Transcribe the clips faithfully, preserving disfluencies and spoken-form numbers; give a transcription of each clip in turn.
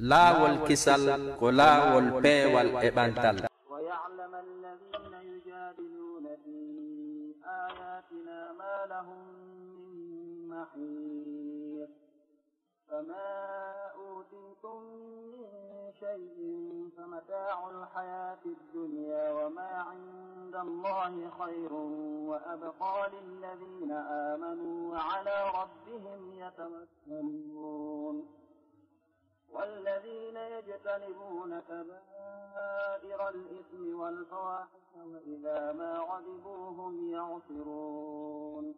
Laawol kisal ko laawol peewal e ɓantal. ويعلم الذين يجادلون في آياتنا ما لهم من محيص. فما أوتيتم من شيء فمتاع الحياة الدنيا وما عند الله خير وأبقى للذين آمنوا وعلى ربهم يتوكلون. والذين يجتنبون كبائر الإثم والفواحش وإذا ما غضبوا هم يغفرون.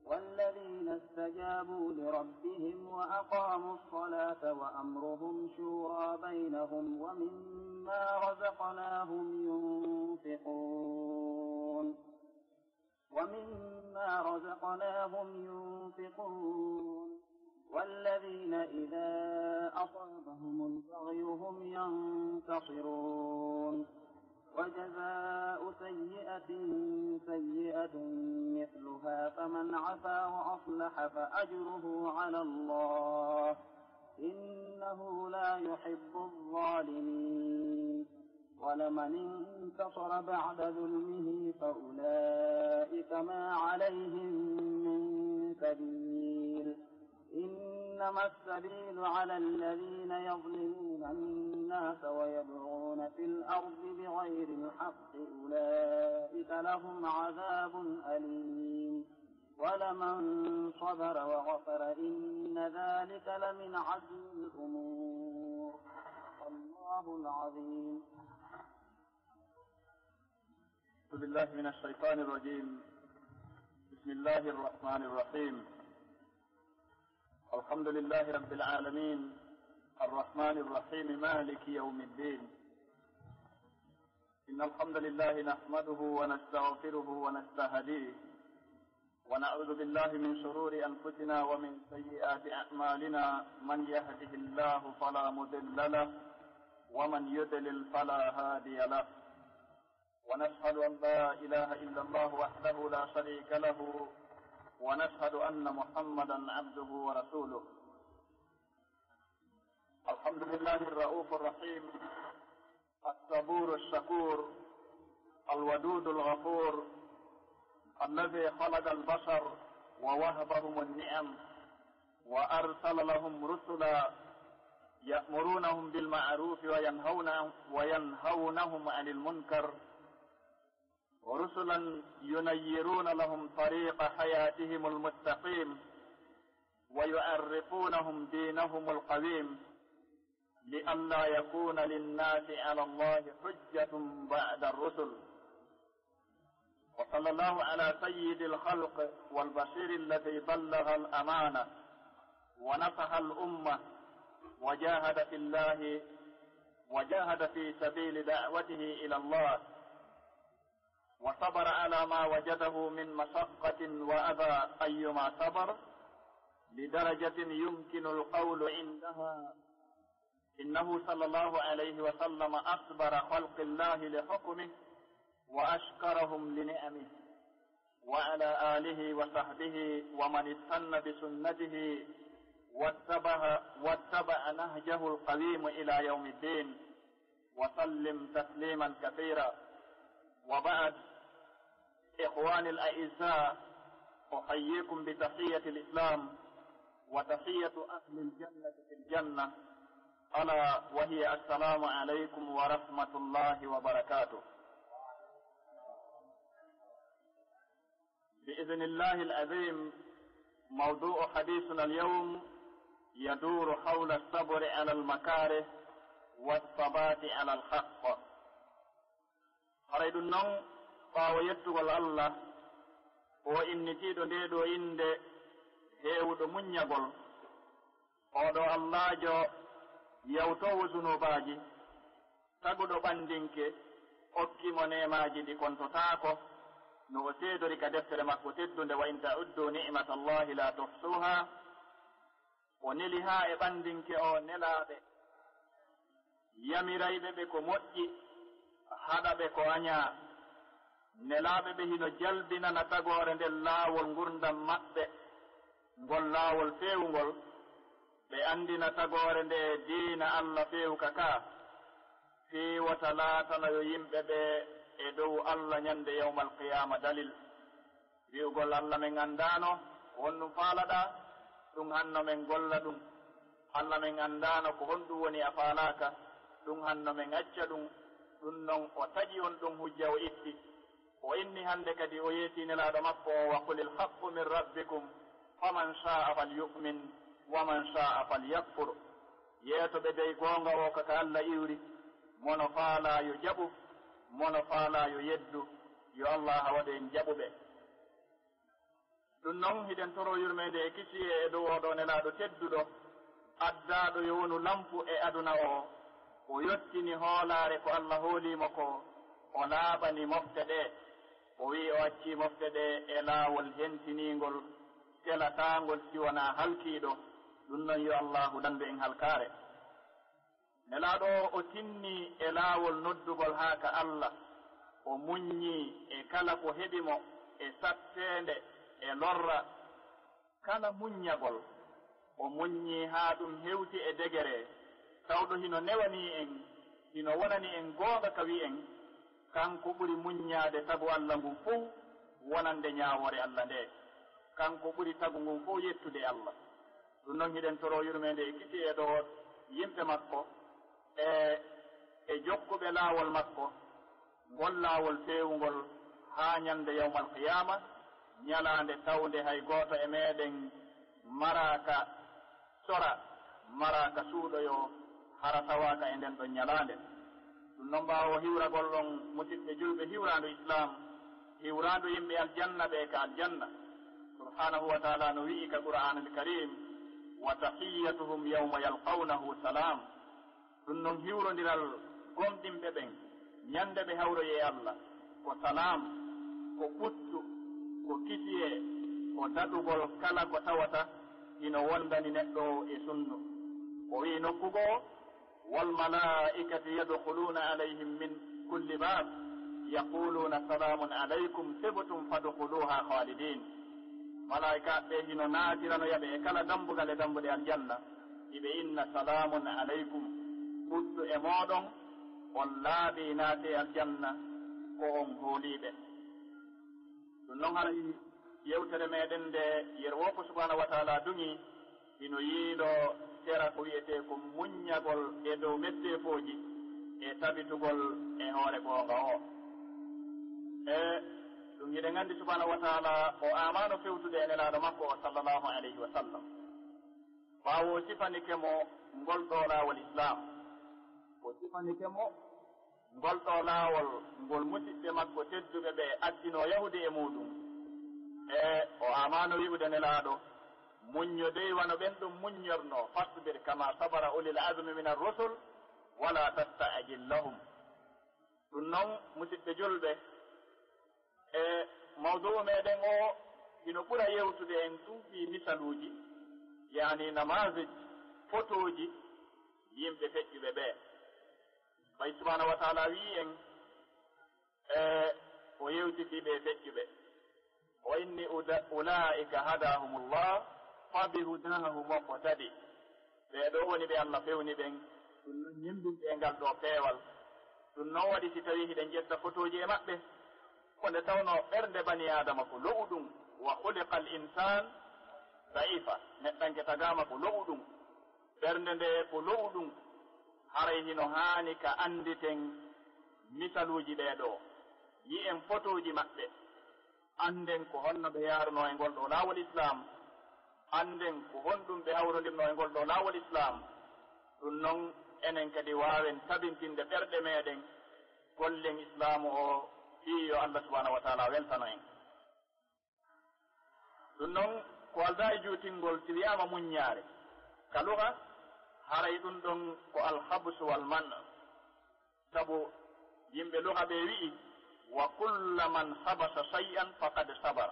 والذين استجابوا لربهم وأقاموا الصلاة وأمرهم شورى بينهم ومما رزقناهم ينفقون. ومما رزقناهم ينفقون. والذين إذا أصابهم البغي هم ينتصرون. وجزاء سيئة سيئة مثلها فمن عفا وأصلح فأجره على الله إنه لا يحب الظالمين. ولمن انتصر بعد ظلمه فأولئك ما عليهم من سبيل. إنما السبيل على الذين يظلمون الناس ويبغون في الأرض بغير الحق أولئك لهم عذاب أليم. ولمن صبر وغفر إن ذلك لمن عزم الأمور. الله العظيم. أعوذ بالله من الشيطان الرجيم. بسم الله الرحمن الرحيم. الحمد لله رب العالمين. الرحمن الرحيم. مالك يوم الدين. إن الحمد لله نحمده ونستغفره ونستهديه، ونعوذ بالله من شرور أنفسنا ومن سيئات أعمالنا. من يهده الله فلا مضل له، ومن يضلل فلا هادي له. ونشهد أن لا إله إلا الله وحده لا شريك له، ونشهد أن محمدا عبده ورسوله. الحمد لله الرؤوف الرحيم، الصبور الشكور، الودود الغفور، الذي خلق البشر ووهبهم النعم وأرسل لهم رسلا يأمرونهم بالمعروف وينهون-، وينهونهم عن المنكر، ورسلا ينيرون لهم طريق حياتهم المستقيم، ويعرفونهم دينهم القويم، لئلا يكون للناس على الله حجة بعد الرسل. وصلى الله على سيد الخلق والبشير الذي بلغ الأمانة ونصح الأمة وجاهد في الله، وجاهد في سبيل دعوته إلى الله، وصبر على ما وجده من مشقة وأذى أيما صبر، لدرجة يمكن القول عندها إنه صلى الله عليه وسلم أصبر خلق الله لحكمه وأشكرهم لنعمه، وعلى آله وصحبه ومن استن بسنته واتبع، واتبع نهجه القويم إلى يوم الدين، وسلم تسليما كثيرا. وبعد، إخواني الأعزاء، أحييكم بتحية الإسلام وتحية أهل الجنة في الجنة، ألا وهي السلام عليكم ورحمة الله وبركاته. بإذن الله العظيم، موضوع حديثنا اليوم يدور حول الصبر على المكاره والثبات على الحق. Haray ɗum noon, ɓaawo yettugol Allah, o innitiiɗo ndee ɗoo innde heewuɗo muññagol, oo ɗoo Allaajo yawtoowo zunubaaji, taguɗo ɓandinke, okki mo neemaaji ɗi kontotaako, no o seedori ka deftere makko teddunde, "Wa in ta'uddu ni'matallahi la tuhsuha." O neli haa e ɓandinke o nelaaɓe, yamirayɓe ɓe ko moƴƴi, haɗa ɓe ko añaa. Nelaaɓe ɓe hino jalbinana tagoore nden laawol ngurndan maɓɓe, ngol laawol feewungol, Ɓe anndina tagoore nde diina Alla feewka ka, fii wota laatano yo yimɓe ɓe e dow Alla ñande yawmal qiyaama dalil. Wi'ugol, "Alla men anndaano ko honɗum faalaɗaa, ɗum hanno men golla ɗum. Alla men anndaano ko honɗum woni a faalaaka, ɗum hanno men acca ɗum." Ɗum non o taƴi on ɗum hujja o itti. O inni hannde kadi o yeetii Nelaaɗo makko o, "Wa qulil haqqu min rabbikum, faman shaa'a falyu'min, wa man shaa'a falyakfur." Yeeto ɓe dey goonga o ka ka Alla iwri, mono faalaa yo jaɓu, mono faalaa yo yeddu, yo Alla waɗu en jaɓuɓe. Ɗum non, hiɗen toroo yurmeende e kisiyee e dow oo ɗoo Nelaaɗo tedduɗo, addaaɗo yo wonu lampu e aduna oo. O yottini hoolaare ko Alla hoolii mo koo, o laaɓani mofte ɗee. O wi'i o accii mofte ɗee e laawol hentiniingol, selataangol si wonaa halkiiɗo. Ɗum non, yo Allaahu dandu en halkaare. Nelaaɗo o, o tinni e laawol noddugol haa ka Alla, o muññi e kala ko heɓi mo e satteende e lorra. Kala muññagol, o muññi haa ɗum hewti e degere, tawɗo hino newanii en, hino wonani en goonga ka wi'en, kanko ɓuri muññaade tagu Alla ngun fow, wonande ñaawoore Alla ndee. Kanko ɓuri tagu ngun fow yettude Alla. Ɗum non, hiɗen toroo yurmeende e kisiyee ɗoo yimɓe makko e, e jokkuɓe laawol makko, ngol laawol feewungol haa ñande yawmal qiyaama, ñalaande tawnde hay gooto e meɗen maraaka sora, maraaka suuɗoyoo, hara tawaaka e nden ɗon ñalaande. Ɗum non, ɓaawo hiwragol ɗon, musiɓɓe julɓe, hiwraandu Islaam, hiwraandu yimɓe aljanna ɓe ka aljanna. Subhaanahu wa ta'aalaa no wi'i ka Qur'aanul Kariim, "Wa tahiyyatuhum yawma yalqawnahu salaam." Ɗum non, hiwrondiral gomɗinɓe ɓen ñande ɓe hawroyi e Alla ko salaam, ko ɓuttu, ko kisiyee, ko daɗugol kala ko tawata hino wondani neɗɗo o e sunnu. O wi'i nokku goo, "Wal malaa'ikatu yadkhuluuna alayhim min kulli baab, yaquluuna salaamun alaykum tibtum fadkhuluuhaa khaalidiin." Malaa'ikaaɓe ɓe hino naatiranoya ɓe e kala dambugal e dambuɗe aljanna, hiɓe inna, "Salaamun alaykum, ɓuttu e mooɗon, on laaɓii, naatee aljanna, ko on hooliiɓe." Ɗum non, haray yewtere meɗen nde, yer woo ko Subhaanahu wa Ta'aalaa duŋi, hino yiiloo sera ko wi'etee ko muññagol e dow metteefooji e tabitugol e hoore goonga o. E ɗum hiɗen anndi Subhaanahu wa Ta'aalaa o aamaano fewtude e Nelaaɗo makko o, sallallahu alayhi wa sallam. Ɓaawo o sifanike mo ngol ɗoo laawol Islaam, o sifanike mo ngol ɗoo laawol ngol musiɓɓe makko tedduɓe ɓe addinoo yahude e muuɗum. E o aamaano wi'ude Nelaaɗo, "Muñño dey wano ɓen ɗum muññornoo, fasbir kama sabara ulil azmi minar rusul, wala tasta'jil lahum." Ɗum non, musiɓɓe julɓe, e mawdu'u meɗen o hino ɓura yewtude en tun fii misaluuji, yaani namaazij, fotooji yimɓe feƴƴuɓe ɓe. Ɓay Subhaanahu wa Ta'aalaa wi'i en, e o yewti fii ɓe feƴƴuɓe, o inni, "Uda-, ulaa'ika hadaahumullah, fa bihudaahu muqtadi." Ɓee ɗoo woni ɓe Alla fewni ɓen, ɗum non ñemmbinɓe e ngal ɗoo peewal. Ɗum non waɗi si tawii hiɗen ƴetta fotooji e maɓɓe, ko nde tawnoo ɓernde banii Aadama ko lo'uɗum, "wa khuliqal insaan da'ifa", neɗɗanke tagaama ko lo'uɗum. Ɓernde nde ko lo'uɗum, haray hino haani ka annditen misaluuji ɓee ɗoo, yi'en fotooji maɓɓe, annden ko honno ɓe yaarunoo e ngol ɗoo laawol Islaam, annden ko honɗum ɓe hawrondirnoo e ngol ɗoo laawol Islaam. Ɗum non, enen kadi waawen tabintinde ɓerɗe meɗen, gollen Islaamu o, fii yo Allah subhaanahu wa ta'aalaa weltano en. Ɗum non, ko aldaa e juutingol si wi'aama muññaare. Ka luga, haray ɗum ɗon ko alhabsu wal man'. Sabu yimɓe luga ɓe wi'i, "Wa kulla man habasa shay'an faqad sabar."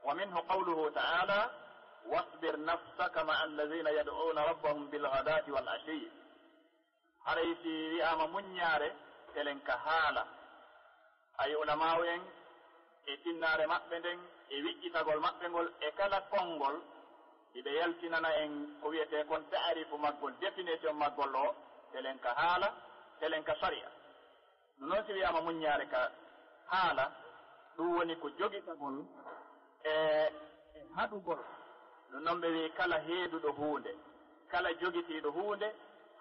Wa minhu qawluhu ta'ala, "Wasbir nafsaka ma'a alladhina yad'una rabbahum bil ghadati wal ashi." Haray si wi'aama muññaare, telen ka haala. Ay ulamaawu en e tinnaare maɓɓe nden, e wiƴƴitagol maɓɓe ngol, e kala konngol, Hiɓe yaltinana en ko wiyetee kon taarifu maggol, définition maggol ɗoo, telen ka haala, telen ka sariya. Ɗum noon si wiyaama muññaare ka haala, ɗum woni ko jogitagol e, e haɗugol. Ɗum noon ɓe wi'i kala heeduɗo huunde, kala jogitiiɗo huunde,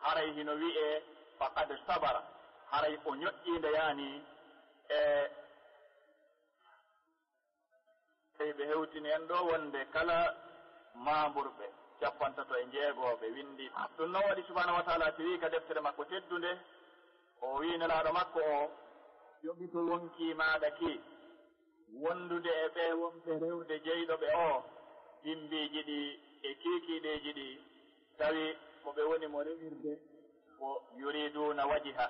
haray hino wi'ee faqad sabara, haray o ñoƴƴii nde yaani e Tawi ɓe hewtini en ɗoo wonde kala maamburɓe cappantato e jeegoo ɓe winndi. Ɗum noon waɗi subhaanahu wa taala si wii ka deftere makko teddunde, o wii nelaaɗo makko o, jogito wonkii maaɗa kii, wondude e ɓee wonɓe rewde jeyɗo ɓe o, dimbiiji ɗi e kiikiiɗeeji ɗi, tawi ko ɓe woni mo rewirde, ko yuriduuna wajiha,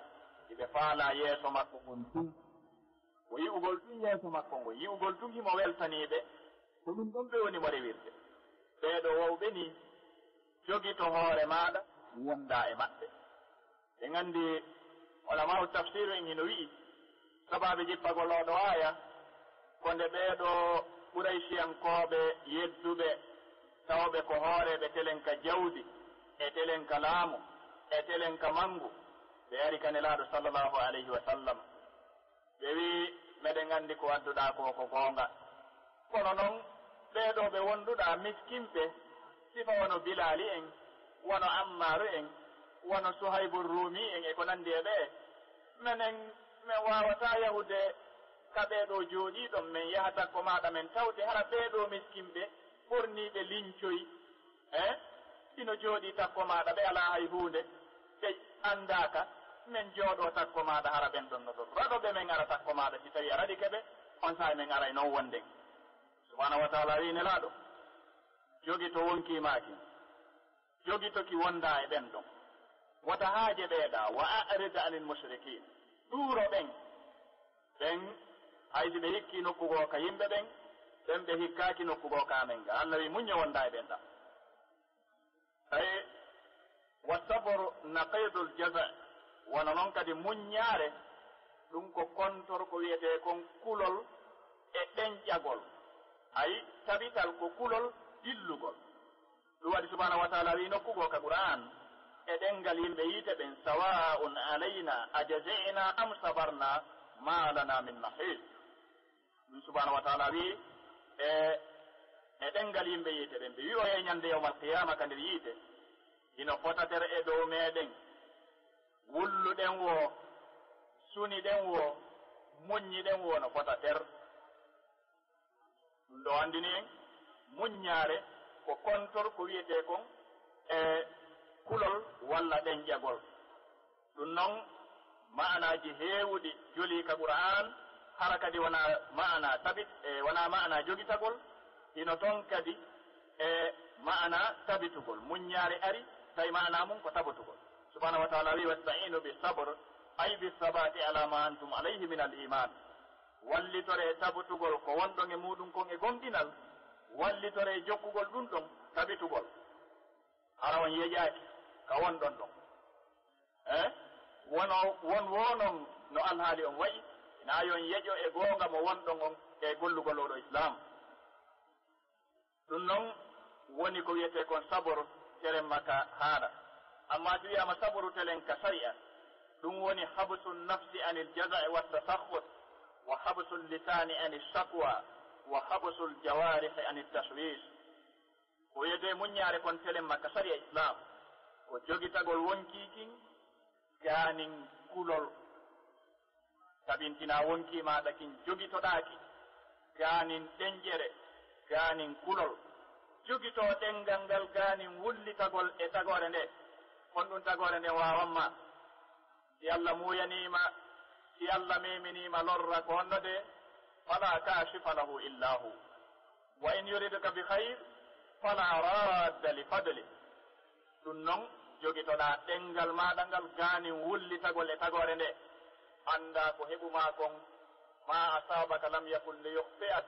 hiɓe faalaa yeeso makko ngon tun. Ko yi'ugol tun yeeso makko ngon, yi'ugol tun himo weltanii ɓe, ko ɗum ɗon ɓe woni mo rewirde. Ɓee ɗoo wowɓe nii, jogito hoore maaɗa, wondaa e maɓɓe. En anndi, ulama'u tafsiru en hino wi'i, sabaabu jippagol oo ɗoo aaya, ko nde ɓee ɗoo Qurayshiyankooɓe yedduɓe, tawɓe ko hooreeɓe telen ka jawdi, e telen ka laamu, e telen ka manngu, ɓe ari ka Nelaaɗo sallallahu alayhi wa sallam. Ɓe wi'i, meɗen anndi ko adduɗaa ko ko goonga. Kono non, ɓee ɗoo ɓe wonduɗaa miskinɓe, sifa wano Bilaali en, wano Ammaaru en, wano Suhaybu Ruumi en e ko nanndi e ɓee. Menen, men waawataa yahude ka ɓee ɗoo jooɗii ɗon, men yaha takko maaɗa men tawte hara ɓee ɗoo miskinɓe, ɓorniiɓe lincoy, eh? Hino jooɗii takko maaɗa, ɓe alaa hay huunde, ɓe anndaaka, men jooɗoo takko maaɗa, hara ɓen ɗon no ɗon. Raɗo ɓe men ara takko maaɗa, si tawii a raɗike ɓe, on saa'i men aray non wonden. Subhaanahu wa taala wi'i Nelaaɗo, jogito wonkii maa kin, jogito ki wondaa e ɓen ɗon. Wota haaje ɓeeɗaa, wa a'rid anil mushrikiin. Ɗuuro ɓen, ɓen hay si ɓe hikkii nokku goo ka yimɓe ɓen, ɓen ɓe hikkaaki nokku goo ka amen ga. Allah wi'i muñño wondaa e ɓen ɗa. Tawi, wa sabru naqidul jaza, wano non kadi muññaare, ɗum ko kontor ko wiyetee kon kulol e ɗenƴagol. Ay, tabital ko kulol dillugol. Ɗum waɗi subhaanahu wa taala wi'i nokku goo ka Qur'aan, e ɗemngal yimɓe yiite ɓen, sawa'un alayna ajazi'na am sabarna ma lana min mahis. Ɗum subhaanahu wa taala wi'i, e, e ɗemngal yimɓe yiite ɓen, ɓe wi'oyay ñande yawmal qiyaama ka nder yiite, hino fota ter e dow meɗen, wulluɗen woo, suniɗen woo, muññiɗen woo, no fota ter. Ɗum ɗo anndini en, muññaare ko kontor ko wiyetee kon e kulol walla ɗenƴagol. Ɗum noon, ma'anaaji heewuɗi jolii ka Qur'aan, hara kadi wonaa ma'anaa tabit-, e wonaa ma'anaa jogitagol, hino toon kadi e ma'anaa tabitugol. Muññaare ari, tawi ma'anaa mum ko tabitugol. Subhaanahu wa taala wi'i, "Wasta'inu bis sabr, ay bis sabati ala ma antum alayhi min al iman." Wallitoree tabitugol ko wonɗon e muuɗum kon e gomɗinal, wallitoree jokkugol ɗum ɗon tabitugol. Hara on yeƴaaki ka wonɗon ɗon. Eh? Wono, won wonon no alhaali on wa'i, hinaa yo on yeƴo e goonga mo wonɗon on e gollugol oo ɗoo Islaam. Ɗum noon woni ko wiyetee kon saboro telen ma ka haala. Ammaa si wiyaama saboro telen ka sariya, ɗum woni habsu nafsi anil jaza'i wa tasakhut, wa habsu lisani anil shakwa, wa habsu jawarihi anil tashwish. Ko wiyetee muññaare kon telen ma ka sariya Islaam, ko jogitagol wonkii kin gaanin kulol. Tabintinaa wonkii maaɗa kin jogitoɗaa ki gaanin ɗenƴere, gaanin kulol. Jogitoo ɗemngal ngal gaanin wullitagol e tagoore nde. Honɗum tagoore nden waawan ma? Si Allah muuyanii ma, si Allah meeminii ma lorra ko honno de, "Falaa kaashifa lahu illaa hu. Wa in yuridka bi khayr, falaa raadda li fadlih." Ɗum noon, jogitoɗaa ɗemngal maaɗa ngal gaanin wullitagol e tagoore nde. Anndaa ko heɓu maa kon, "Ma asaabaka lam yakun li yukhti'ak,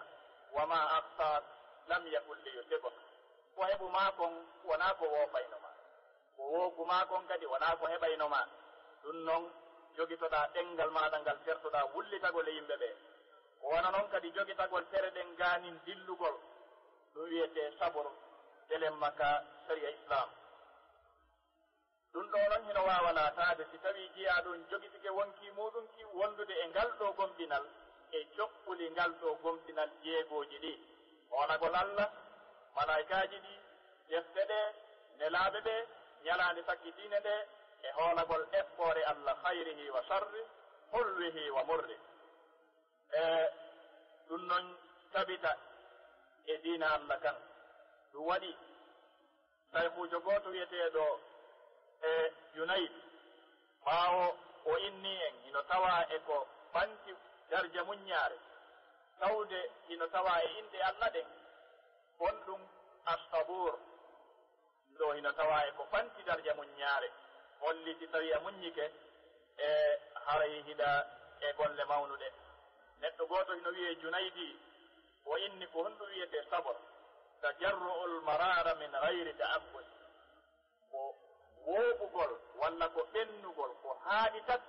wa ma akhtaak lam yakun li yusibak." Ko heɓu maa kon, wonaa ko woofaynoo ma. Ko wooku maa kon kadi wonaa ko heɓaynoo ma. Ɗum noon, jogitoɗaa ɗemngal maaɗa ngal, tertoɗaa wullitagol e yimɓe ɓee. Ko wano noon kadi jogitagol tere ɗen gaanin dillugol. Ɗum wiyetee saboro. Telemma ka sariya Islam. Ɗum ɗo noon hino waawa laataade si tawii jiyaaɗo on jogitike wonkii muuɗum ki wondude e ngal ɗoo gomɗinal e joɓɓuli ngal ɗoo gomɗinal jeegooji ɗii: hoolagol Alla, malaa'ikaaji ɗii, defte ɗee, nelaaɓe ɓee, ñalaande sakkitiinde ndee, e hoolagol eɓɓoore Alla, khayrihi wa sharri, hulwihi wa murri. E ɗum noon tabita e diina Alla kan. Ɗum waɗi Saykuujo gooto wiyeteeɗo e Junayd, ɓaawo o inni en, hino tawaa e ko ɓanti darja muññaare, tawde hino tawaa e inɗe Alla ɗen, honɗum As-Sabuur. Ɗo hino tawaa e ko ɓanti darja muññaare, holli si tawii a muññike, e haray hiɗa e golle mawnuɗe. Neɗɗo gooto hino wiyee Junaydi, o inni ko honɗum wiyetee sabor: tajarru'ul maraara min ghayri ta'abbud. Ko wooɓugol walla ko ɓennugol, ko haaɗi tan,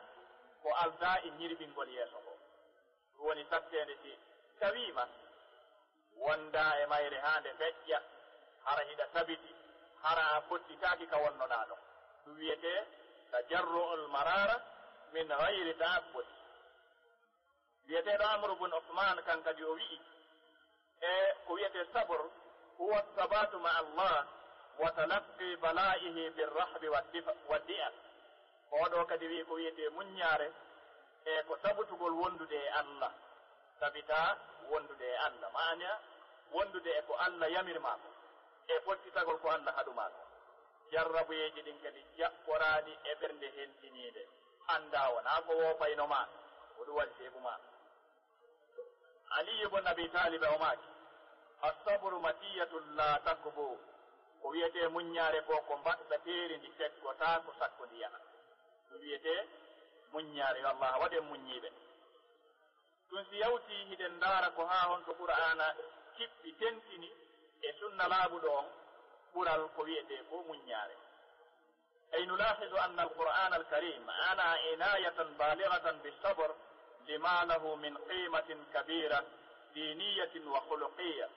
ko aldaa e ñirɓingol yeeso ngoo. Ɗum woni satteende si tawiima wondaa e mayre haa nde feƴƴa, hara hiɗa tabiti, hara a fottitaaki ka wonnoɗaa ɗon. Ɗum wiyetee tajarru'ul maraara min ghayri ta'abbud. Wiyeteeɗo Amru bun Usmaan, kan kadi o wi'i, e ko wiyetee sabr, huwa thabaatu ma'a Allah wa talaqqi balaa'ihi birrahbi wa difa-, wa di'a. Oo ɗoo kadi wi'i ko wiyetee muññaare, e ko tabutugol wondude e Allah, tabitaa wondude e Allah, maana wondude e ko Allah yamir maa ko, e fottitagol ko Allah haɗu maa ko. Jarrabuyeeji ɗin kadi jaɓɓoraani e ɓernde hentiniinde, anndaa wonaa ko woopayno maa, ko ɗum waɗi seebu maa. Aliyu bun Abi Talib o maaki, "As-sabru matiyatun la takbu." Ko wiyetee muññaare ko, ko mbaɗɗateeri ndi teggotaako sakko ndi yana. Ko wiyetee muññaare, yo Allah waɗen muññiiɓe. Ɗum si yawtii, hiɗen ndaara ko haa honto Qur'aana kippi tentini e sunna laaɓuɗo on ɓural ko wiyetee ko muññaare. أي نلاحظ أن القرآن الكريم عنا عناية بالغة بالصبر لما له من قيمة كبيرة دينية وخلقية،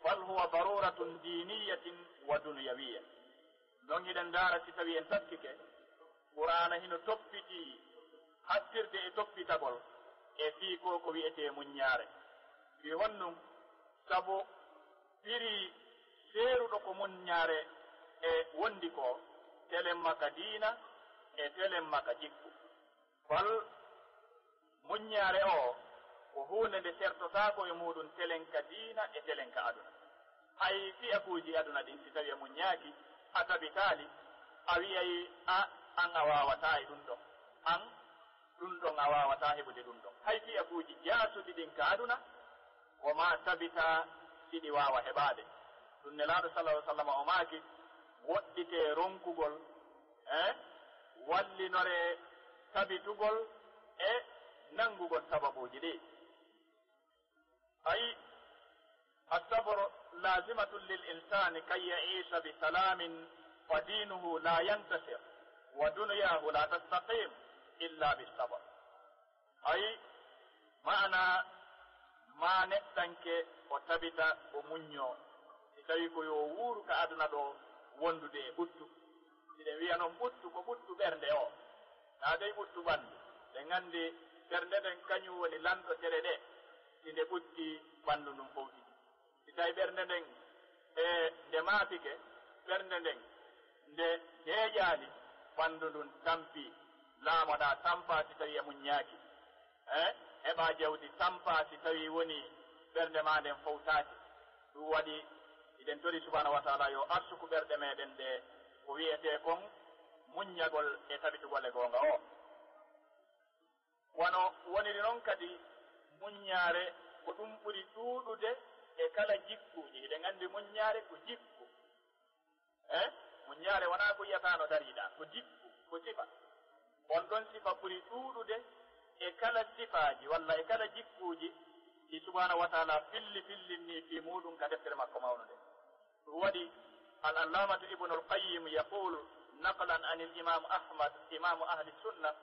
بل هو ضرورة دينية ودنيوية. Non hiɗen ndaara, si tawii en taskike, Qur'aana hino toppitii hattirde e toppitagol e fii ko ko wiyetee muññaare. Fii honɗum? Sabu firi seeruɗo ko muññaare e wondi ko, telemma ka diina e telemma ka jikku. Bal muññaare o ko huunde nde sertotaako e muuɗum telen ka diina e telen ka aduna. Hay fiyakuuji aduna ɗin, si tawii a muññaaki, a tabitaali, a wi'ay a, an a waawataa e ɗum ɗon. An ɗum ɗon a waawataa heɓude ɗum ɗon. Hay fiyakuuji jaasuɗi ɗin ka aduna, ko maa tabita siɗi waawa heɓaade. Ɗum Nelaaɗo sallallahu alaihi wasallam o maaki, woɗɗitee ronkugol, eh, wallinoree tabitugol e nanngugol sababuuji ɗi. Ay, الصبر لازمة للإنسان كي يعيش بسلام، فدينه لا ينتصر، ودنياه لا تستقيم إلا بالصبر. Ay, maana maa neɗɗanke o tabita, o muññoo, si tawii ko yo wuuru ka aduna ɗo wondude e ɓuttu. Siɗen wiya non ɓuttu, ko ɓuttu ɓernde o. Naa dey ɓuttu ɓanndu. Ɗen anndi ɓernde nden kañum woni lanɗo tere ɗe. Si nde ɓuttii, ɓanndu ndun fowtiti. Si tawi ɓernde nden, e, nde maapike, ɓernde nden nde deeƴaali, ɓanndu ndun tampii. Laamoɗaa tampaa si tawii a muññaaki. E, heɓaa jawdi tampaa si tawii wonii ɓernde maa nden fowtaaki. Ɗum waɗi, hiɗen tori subhaanahu wa taala yo arsuku ɓerɗe meɗen ɗe ko wi'etee kon muññagol e tabitugol e goonga o. Wano woniri non kadi, muññaare ko ɗum ɓuri ɗuuɗude e kala jikkuuji. Hiɗen anndi muññaare ko jikku. Eh? Muññaare wonaa ko yiyataano dariiɗaa, ko jikku, ko sifa. On ɗon sifa ɓuri ɗuuɗude e kala sifaaji walla e kala jikkuuji ɗi subhaanahu wa taala filli fillinni fii muuɗum ka deftere makko mawnunde. Ɗum waɗi, Al-Allamatu Ibnul Qayyim yaqulu, naqlan anil Imam Ahmad, imamu ahli sunna,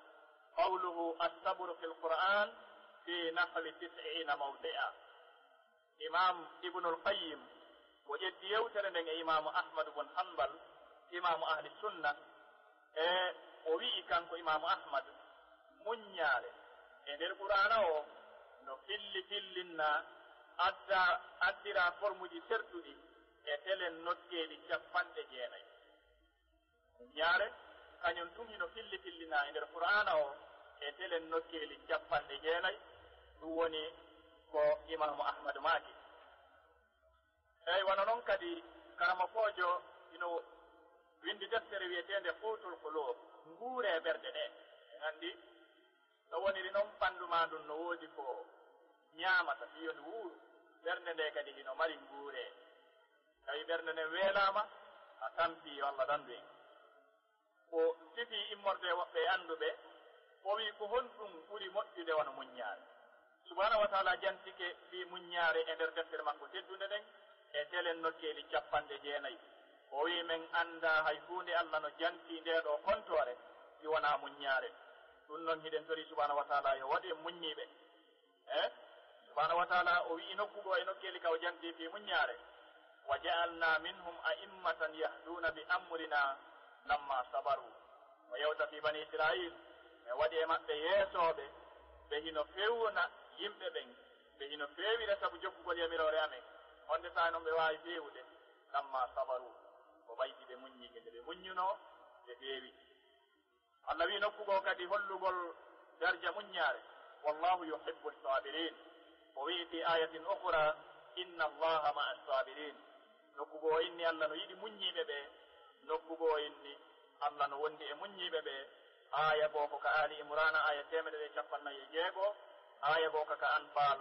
qawluhu, "As-sabru fil Qur'an fi nahwi tis'ina mawdi'a." Imam Ibnul Qayyim O ƴetti yewtere nden e Imaamu Ahmadu bun Hanbal, Imaamu Ahli Sunna, e o wi'i kanko Imaamu Ahmad, muññaare e nder Qur'aana o no filli fillinna adda, addira formuji sertuɗi e telen nokkeeli capanɗe jeenay. Muññaare kañum tun hino filli fillinaa e nder Qur'aana o e telen nokkeeli capanɗe jeenay, ɗum woni ko Imaamu Ahmadu maaki. Eey, wano non kadi, karamokoojo hino winndi deftere wi'eteende Quutul Quluub, nguuree ɓerɗe ɗe. En anndi, no woniri non, ɓanndu maa ndun no woodi ko ñaamata, fii yo ndu wuuru. Ɓernde nde kadi hino mari nguuree. Tawi ɓernde nden weelaama, a tampii, yo Allah dandu en. O sifii immorde e woɓɓe e annduɓe, o wi'i, ko honɗum ɓuri moƴƴude wano muññaare? Subhaanahu wa taala jantike fii muññaare e nder deftere makko teddunde nden, e telen nokkeeli capanɗe jeenay. O wi'i, men anndaa hay huunde Allah no jantii ndee ɗoo kontoore si wonaa muññaare. Ɗum non hiɗen torii Subhaanahu wa taala yo waɗu en muññiiɓe. Eh? Subhaanahu wa taala o wi'i nokku goo e nokkeeli ka o jantii fii muññaare, "Wa ja'alna minhum a'immatan yahduuna bi amrina lamma sabaru." O yewta fii Bani Israil, men waɗi e maɓɓe yeesooɓe, ɓe hino fewna yimɓe ɓen, ɓe hino feewira sabu jokkugol yamiroore amen. Honde saa'i non ɓe waawi feewude? Lamma sabaru, ko ɓayti ɓe muññike, nde ɓe muññunoo, ɓe feewi. Allah wi'i nokku goo kadi hollugol darja muññaare, "Wallahu yuhibbu sabirin." O wi'i fi ayatin ukhra, "Inna Allaha ma'a sabirin." Nokku goo o inni Allah no yiɗi muññiiɓe ɓe, nokku goo o inni Allah no wondi e muññiiɓe ɓe. Aaya goo ko ka Ali Imrana, aaya teemedere e cappanɗe nayi e jeego, aaya goo ka ka Anfal,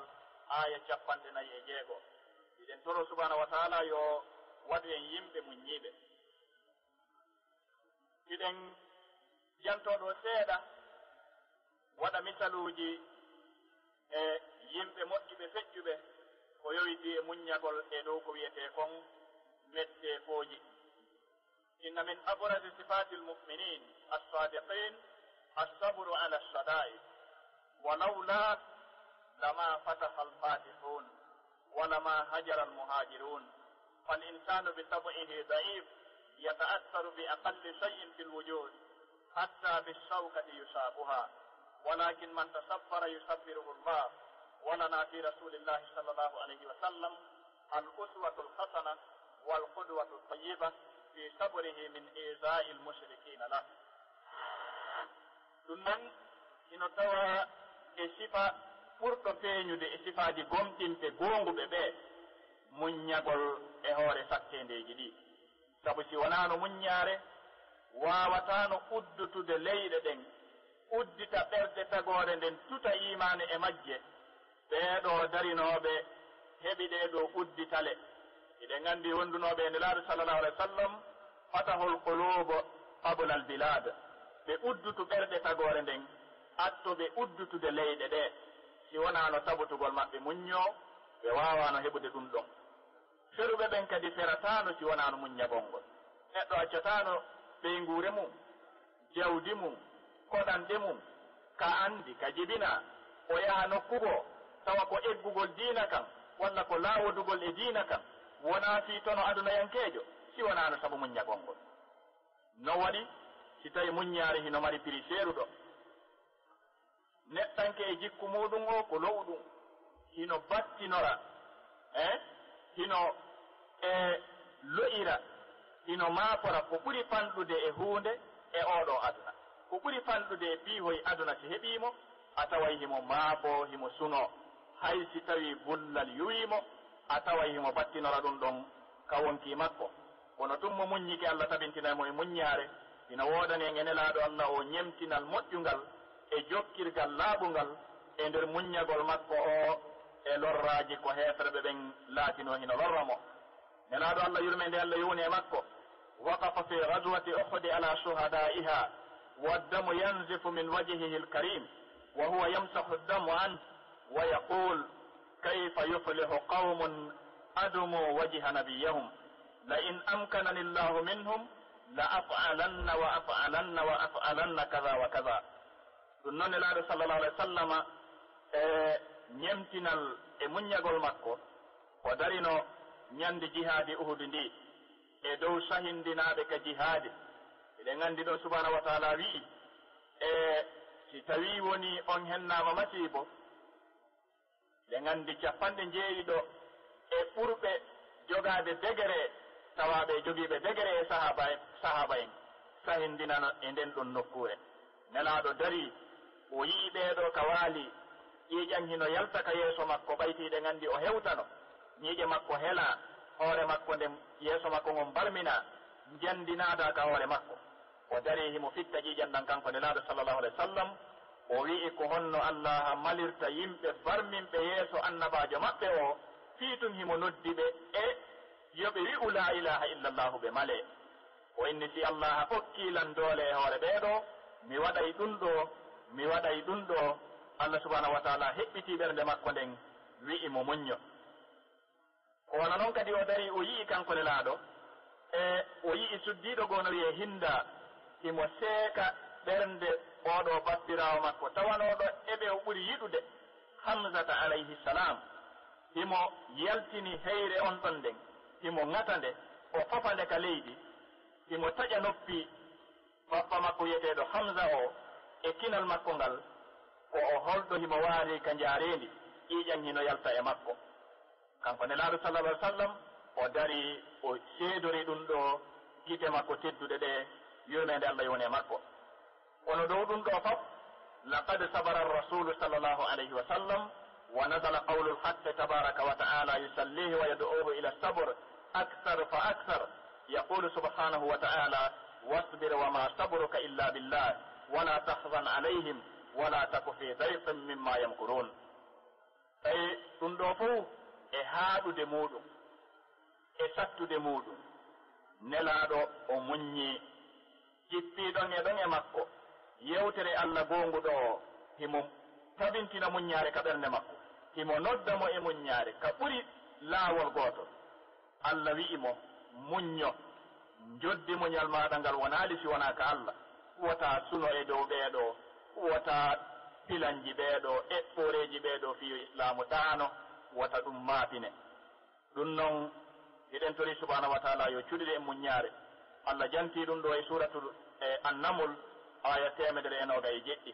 aaya cappanɗe nayi e jeego. Hiɗen toro Subhaanahu wa taala yo waɗu en yimɓe muññiiɓe. Hiɗen jantoo ɗoo seeɗa, waɗa misaluuji e yimɓe moƴƴuɓe feƴƴuɓe ko yowitii e muññagol e dow ko wi'etee kon metteefooji. Inna min abrazi sifatil mu'minin as-sadiqin as-sabru ala as-sada'ib. ولولا لما فتح الفاتحون ولما هجر المهاجرون. فالإنسان بطبعه ضعيف يتأثر بأقل شيء في الوجود حتى بالشوكة يشاكها. ولكن من تصبر يصبره الله. ولنا في رسول الله صلى الله عليه وسلم الأسوة الحسنة والقدوة الطيبة في صبره من إيذاء المشركين له. Ɗum noon, hino tawaa e sifa ɓurɗo feeñude e sifaaji gomɗinɓe goonguɓe ɓee, muññagol e hoore satteendeeji ɗii. Sabu si wonaano muññaare, waawataano uddutude leyɗe ɗen, uddita ɓerɗe tagoore nden, tuta iimaane e majje, ɓee ɗoo darinooɓe heɓi ɗee ɗoo udditale. Hiɗen anndi wondunooɓe e Nelaaɗo sallallahu alaihi wasallam, fatahul quluub qabla al bilad. Ɓe uddutu ɓerɗe tagoore nden, atto ɓe uddutude leyɗe ɗee. Si wonaano tabutugol maɓɓe muññoo, ɓe waawaano heɓude ɗum ɗon. Feruɓe ɓen kadi ferataano si wonaano muññagol ngol. Neɗɗo accataano ɓeynguure mum, jawdi mum, koɗanɗe mum, ka anndi, ka jibinaa, o yaha nokku goo, tawa ko eggugol diina kan, walla ko laawodugol e diina kan, wonaa fii tono adunayankeejo, si wonaano sabu muññagol ngol. No waɗi si tawi muññaare hino mari piri seeruɗo? Neɗɗanke e jikku muuɗum o ko lo'uɗum, hino battinora, eh? Hino, eh, lo'ira, hino maapora ko ɓuri fanɗude e huunde e oo ɗoo aduna. Ko ɓuri fanɗude e piihoy aduna si heɓii mo, a taway himo maapoo, himo sunoo. Hay si tawii gullal yuwii mo, a taway himo battinora ɗum ɗon ka wonkii makko. Kono tun mo muññike, Allah tabintinay mo e muññaare. Hino woodani en e Nelaaɗo Allah o ñemtinal moƴƴungal e jokkirgal laaɓungal e nder muññagol makko o e lorraaji ko heeferɓe ɓen laatinoo hino lorra mo. Nelaaɗo Allah, yurmeende Allah e woni e makko, وقف في غزوة أحد على شهدائها والدم ينزف من وجهه الكريم وهو يمسح الدم عنه ويقول: كيف يفلح قوم أدموا وجه نبيهم؟ لئن أمكنني الله منهم لأفعلن وأفعلن وأفعلن كذا وكذا. Ɗum noon, Nelaaɗo sallallahu alaihi wa sallama, e ñemtinal e muññagol makko, o darino Ñande jihaadi Uhudi ndi, e dow sahindinaaɓe ka jihaadi, eɗen anndi ɗon Subhaanahu wa Taala wi'i, e si tawii wonii on hennaama masiibo, eɗen anndi capanɗe njeeɗiɗo e ɓurɓe jogaade degere, tawaaɓe e jogiiɓe degere e sahaaba en, sahaaba en, sahindinano e nden ɗon nokkuure. Nelaaɗo darii, o yi'i ɓee ɗoo ka waali, ƴiiƴan hino yalta ka yeeso makko, ɓayti eɗen anndi o hewtano. Ñiiƴe makko helaa, hoore makko nden, yeeso makko ngon barminaa, njandi naataa ka hoore makko. O darii himo fitta ƴiiƴan ɗan kanko Nelaaɗo sallallahu alaihi wasallam, o wi'i, "Ko honno Allah malirta yimɓe barminɓe yeeso annabaajo maɓɓe o, fii tun himo noddi ɓe e yo ɓe wi'u laa ilaaha illallahu ɓe malee?" O inni, "Si Allah okkii lan doole e hoore ɓee ɗoo, mi waɗay ɗun ɗoo, mi waɗay ɗun ɗoo." Allah subhanahu wa taala heɓɓitii ɓernde makko nden, wi'i mo, "Muñño." Ko wano non kadi o darii, o yi'i kanko Nelaaɗo, e o yi'i suddiiɗo goo no wi'ee Hinda, himo seeka ɓernde oo ɗoo bappiraawo makko, tawanooɗo e ɓe o ɓuri yiɗude, Hamzata alayhi salam. Himo yaltini heyre on ɗon nden, himo ŋata nde, o fafa nde ka leydi, himo taƴa noppi bappa makko wi'eteeɗo Hamza o e kinal makko ngal, ko o holɗo himo waali ka njaareendi, ƴiiƴan hino yalta e makko. Kanko Nelaaɗo sallallahu alaihi wasallam, o darii, o seedori ɗun ɗoo gite makko tedduɗe ɗe, yurmeende Allah woni e makko. Kono dow ɗun ɗoo fof, لقد صبر الرسول صلى الله عليه وسلم، ونزل قول الحق تبارك وتعالى يصليه ويدعوه إلى الصبر أكثر فأكثر، يقول سبحانه وتعالى: "واصبر وما صبرك إلا بالله، ولا تحزن عليهم، ولا تك في ضيق مما يمكرون." Tawi ɗun ɗoo fow e haaɗude muuɗum, e sattude muuɗum, Nelaaɗo o muññii, jippii ɗon e ɗon e makko. Yewtere Allah goonguɗo o, himo tabintina muññaare ka ɓernde makko, himo nodda mo e muññaare ka ɓuri laawol gootol. Allah wi'i mo, "Muñño, njoddi muñal maaɗa ngal wonaali si wonaa ka Allah. Wota suno e dow ɓee ɗoo, wota pilanji ɓee ɗoo, eɓɓooreeji ɓee ɗoo fii yo Islaamu ɗaano, wota ɗum maapine." Ɗum non, hiɗen tori subhanahu wa taala yo cuɗiɗe en muññaare. Allah jantii ɗum ɗoo e suuratul, e Annamul, aaya teemedere e noogay e jeɗɗi.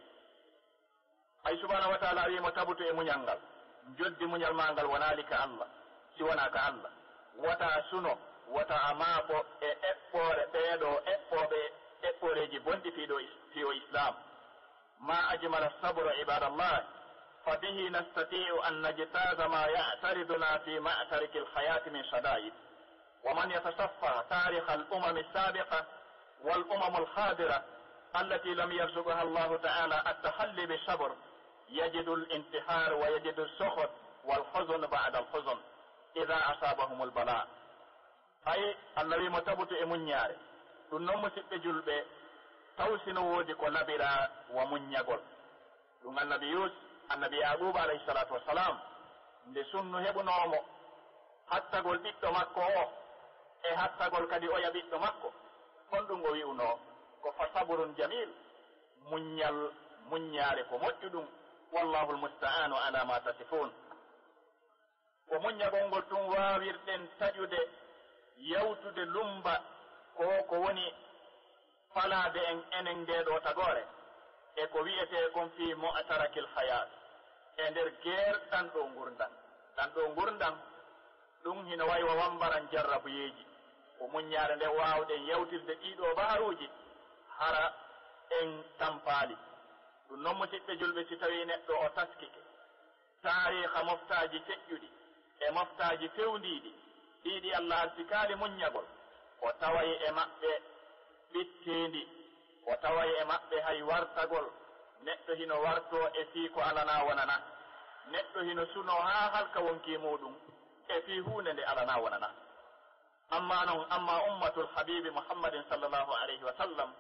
Ay subhanahu wa taala wi'i mo, "Tabutu e muñal ngal, njoddi muñal maa ngal wonaali ka Allah, si wonaa ka Allah. Wota suno, wota a maafo e eɓɓoore ɓee ɗoo eɓɓooɓe eɓɓooreeji bonɗi fii ɗoo is-, fii o Islaam." ما أجمل الصبر عباد الله، فبه نستطيع أن نجتاز ما يعترضنا في معترك الحياة من شدائد. ومن يتصفح تاريخ الأمم السابقة والأمم الحاضرة التي لم يرزقها الله تعالى التحلي بالصبر يجد الانتحار ويجد السخط والحزن بعد الحزن إذا أصابهم البلاء. Hay Allah wi'i mo tabutu e muññaare. Ɗum noon, musiɓɓe julɓe, taw si no woodi ko laɓiraa wa muññagol. Ɗum Annabi Yuus-, Annabi Yaaquuba alayhi salaatu wa salaam, nde sunnu heɓunoo mo hattagol ɓiɗɗo makko o, e hattagol kadi oya ɓiɗɗo makko, honɗum o wi'unoo? Ko fa saburun jamiil, muññal, muññaare ko moƴƴuɗum, wallaahu almustaa'aanu alaa maa tasifuun. Ko muññagol ngol tun waawirɗen taƴude, yawtude, lummba, ko, ko woni falaade en enen ndee ɗoo tagoore, e ko wi'etee kon fii mu'tarakil hayaat, e nder geer ɗan ɗoo ngurndan. Ɗan ɗoo ngurndan, ɗum hino wayi wa wambaran jarrabuyeeji. Ko muññaare nde waawɗen yawtirde ɗii ɗoo baharuuji, hara en tampaali. Ɗum noon, musiɓɓe julɓe, si tawii neɗɗo o taskike, taariika moftaaji feƴƴuɗi e moftaaji fewndiiɗi, ɗii ɗi Allah arsikaali muññagol, o taway e maɓɓe ɓitteendi, o taway e maɓɓe hay wartagol. Neɗɗo hino wartoo e fii ko alanaa wonana. Neɗɗo hino sunoo haa halka wonkii muuɗum e fii huunde nde alanaa wonana. Amma non, amma ummatul habiibi Muhammadin sallallahu alayhi wa sallam,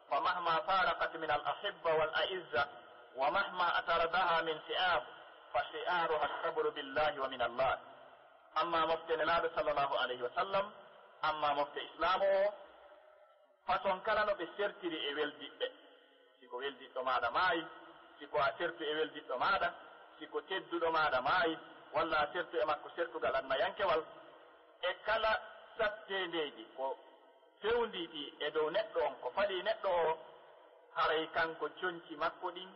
fa mahma faraqat min al ahibba wal a'izza, wa mahma ataradaha min si'ab, fa shi'aruha as-sabru billahi wa min Allah. Amma mofte Nelaaɗo sallallahu alayhi wa sallam, amma mofte Islaamu o, façon kala no ɓe sertiri e weldiɓɓe. Si ko weldiɗɗo maaɗa maayi, si ko a sertu e weldiɗɗo maaɗa, si ko tedduɗo maaɗa maayi, walla a sertu e makko sertugal annayankewal, E kala satteendeeji ko fewnditii e dow neɗɗo on, ko falii neɗɗo o, haray kanko conci makko ɗin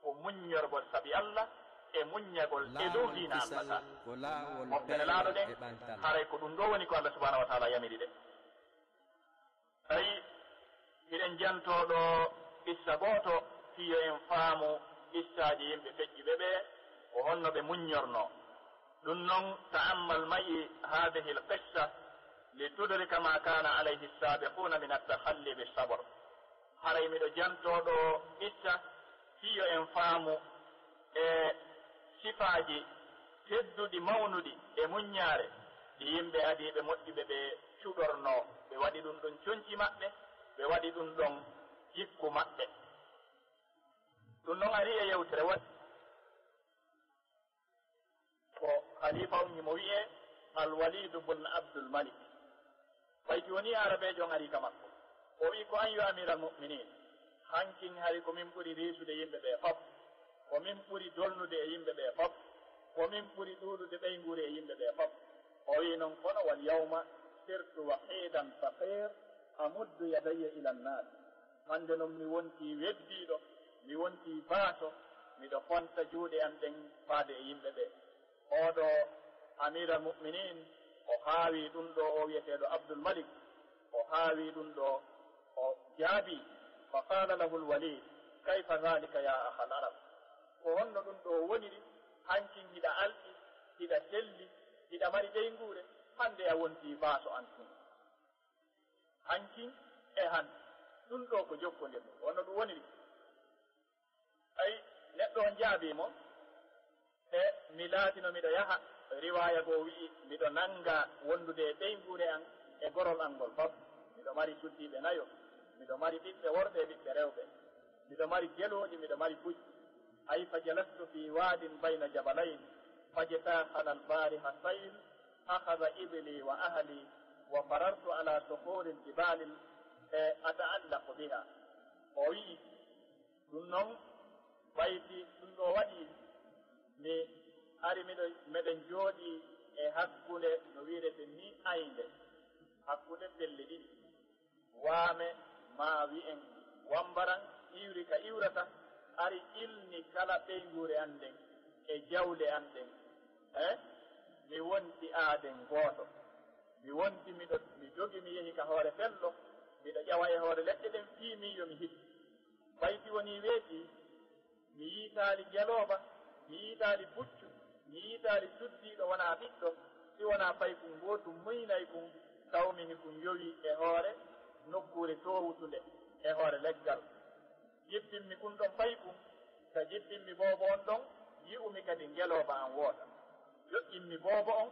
ko muññorgol sabi Allah e muññagol e dow diina Allah ka. Moftere laaɗo ɗen, haray ko ɗum ɗo woni ko Allah subhanahu wa taala yamiri ɗe. Tawi hiɗen jantoo ɗo qissa gooto, fii yo en faamu qissaaji yimɓe feƴƴuɓe ɓe, ko honno ɓe muññornoo. Ɗum non, ta'ammal ma'i haadihi l-qissa li tudrika ma kana alayhi s-saabiquuna min at-takhalli bis-sabr. Haray miɗo jantoo ɗo qissa fii yo en faamu e sifaaji tedduɗi, mawnuɗi e muññaare ɗi yimɓe adiiɓe moƴƴuɓe ɓe cuɗornoo. Ɓe waɗi ɗum ɗon conci maɓɓe, ɓe waɗi ɗum ɗon jikku maɓɓe. Ɗum ɗon ari e yewtere waɗi ko khalifa on himo wi'ee Al-Walidu bun Abdul Malik. Ɓay si wonii Aarabeejo on arii ka makko, o wi'i ko an yo Amiral Mu'minin, hankin hari ko min ɓuri riisude yimɓe ɓe fof, ko min ɓuri dolnude e yimɓe ɓe fof, ko min ɓuri ɗuuɗude ɓeynguure e yimɓe ɓe fof. O wi'i non kono wal yawma sirtu wahidan faqir amuddu yadayya ila nnas. Hannde non mi wontii weddiiɗo, mi wontii baaso, miɗo fonta juuɗe an ɗen faade e yimɓe ɓe. Oɗo Amiral Mu'minin, o haawi ɗum ɗo, o wi'eteeɗo Abdul Malik, o haawi ɗum ɗo, o jaabi, fa qala lahu al-Walid, kayfa dhalika ya akha al-Arab? Ko honno ɗum ɗo woniri? Hankin hiɗa alɗi, hiɗa selli, hiɗa mari ɓeynguure, hannde a wontii baaso an tun. Hankin e han, ɗum ɗo ko jokkondirɗum, ko honno ɗum woniri? Ay, neɗɗo on jaabii mo, e mi laatino miɗo yaha, riwaaya goo wi'i, miɗo nannga wondude e ɓeynguure an e gorol an ngol fof. Miɗo mari suddiiɓe nayo, miɗo mari ɓiɓɓe worɓe e ɓiɓɓe rewɓe, miɗo mari gelooɗi, miɗo mari pucci. Ay, fa jalastu fi waadin bayna jabalayn, fajtahana al-bariha sayl, akhadha ibli wa ahli, wa farartu ala sukhuri al-jibali, e, ata'allaqu biha. O wi'i, ɗum non, ɓay si ɗum ɗo waɗii, mi ari miɗo, meɗen jooɗii e hakkunde no wi'ireten ni aynde, hakkunde pelle ɗiɗi, waame maa wi'en wambaran, iwri ka iwrata, ari ilni kala ɓeynguure an nden e jawle an ɗen, e mi wonti aaden gooto. Mi wonti miɗo, mi dogi, mi yehi ka hoore fello, miɗo ƴawa e hoore leɗɗe ɗen fii miijo mi hisi. Ɓay si wonii weetii, mi yiitaali ngelooba, mi yiitaali puccu, mi yiitaali suddiiɗo wonaa ɓiɗɗo, si wonaa paykun ngootun muynaykun, tawmi hikun yowii e hoore nokkuure toowutunde, e hoore leggal. Jippimmi kun ɗon paykun, ka jippimmi boobo on ɗon, yi'umi kadi ngelooba an woota. Joƴƴimmi boobo on,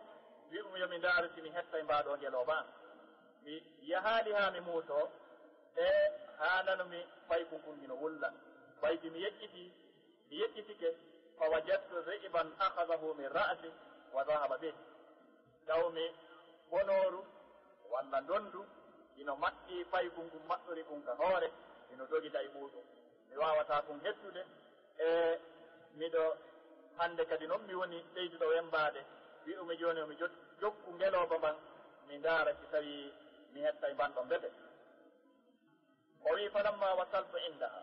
wi'umi yo mi ndaaru si mi hettay mbaa ɗoo ngelooba an. Mi yahaali haa mi muusoo, e haa nanumi paykun kun hino wulla. Ɓay si mi yejjitii, mi yejjitike, fa wajadtu dhi'ban akhadhahu min ra'si wa dhahaba bih. Tawmi bonooru walla ndondu ino maɓɓi paykun kun, maɓɓori kun ka hoore, ino dogita e muuɗum. Mi waawataa kun hettude, e miɗo, hannde kadi non mi woni ɓeyduɗo wembaade. Wi'umi jooni yo mi jot-, jokku ngelooba mban, mi ndaara si tawii mi hettay mban ɗon mbete. O wi'i, falamma wasaltu indaha,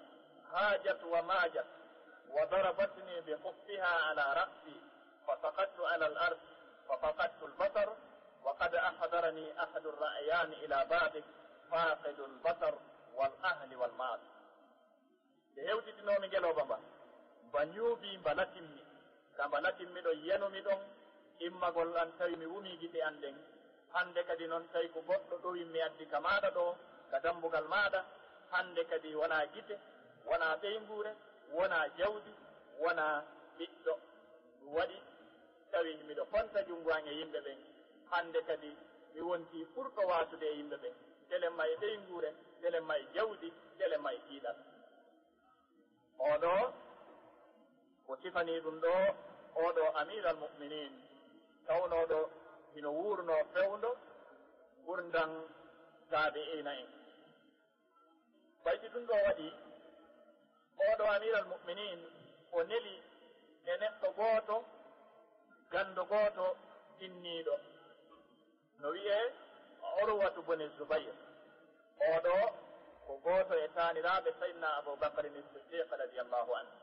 hajat wa majat, wa darabatni bi khuffiha ala ra'si, fa saqattu ala al-ard, fa faqadtu al-basar, wa qad ahdarani ahadu ar-ra'yani ila babik, faqidu al-basar wal ahli wal mal. Nde hewtitinoomi ngelooba mba, mba ñuubii, mba latimmi. Ka mba latimmi ɗon, yenumi ɗon immagol an, tawi mi wumii gite an ɗen. Hannde kadi non, tawi ko goɗɗo ɗowimmi addi ka maaɗa ɗoo, ka dambugal maaɗa, hannde kadi wonaa gite, wonaa ɓeynguure, wonaa jawdi, wonaa ɓiɗɗo. Ɗum waɗi tawi miɗo fonta junngo an e yimɓe ɓen. Hannde kadi mi wontii ɓurɗo waasude e yimɓe ɓen, telemma e ɓeynguure, telemma e jawdi, telemma e kiiɗal. Oo ɗoo, ko sifanii ɗum ɗoo, oo ɗoo Amiiral Mu'miniin, tawnooɗo hino wuurnoo fewndo ngurndan taabi'iina en. Ɓay si ɗum ɗoo waɗii, oo ɗoo Amiiral Mu'miniin, o neli e neɗɗo gooto, ganndo gooto, tinniiɗo. No wi'ee Urwatu buni Zubayr. Oo ɗoo ko gooto e taaniraaɓe Sayyidina Abu Bakr Siddiq radiyallahu anhu.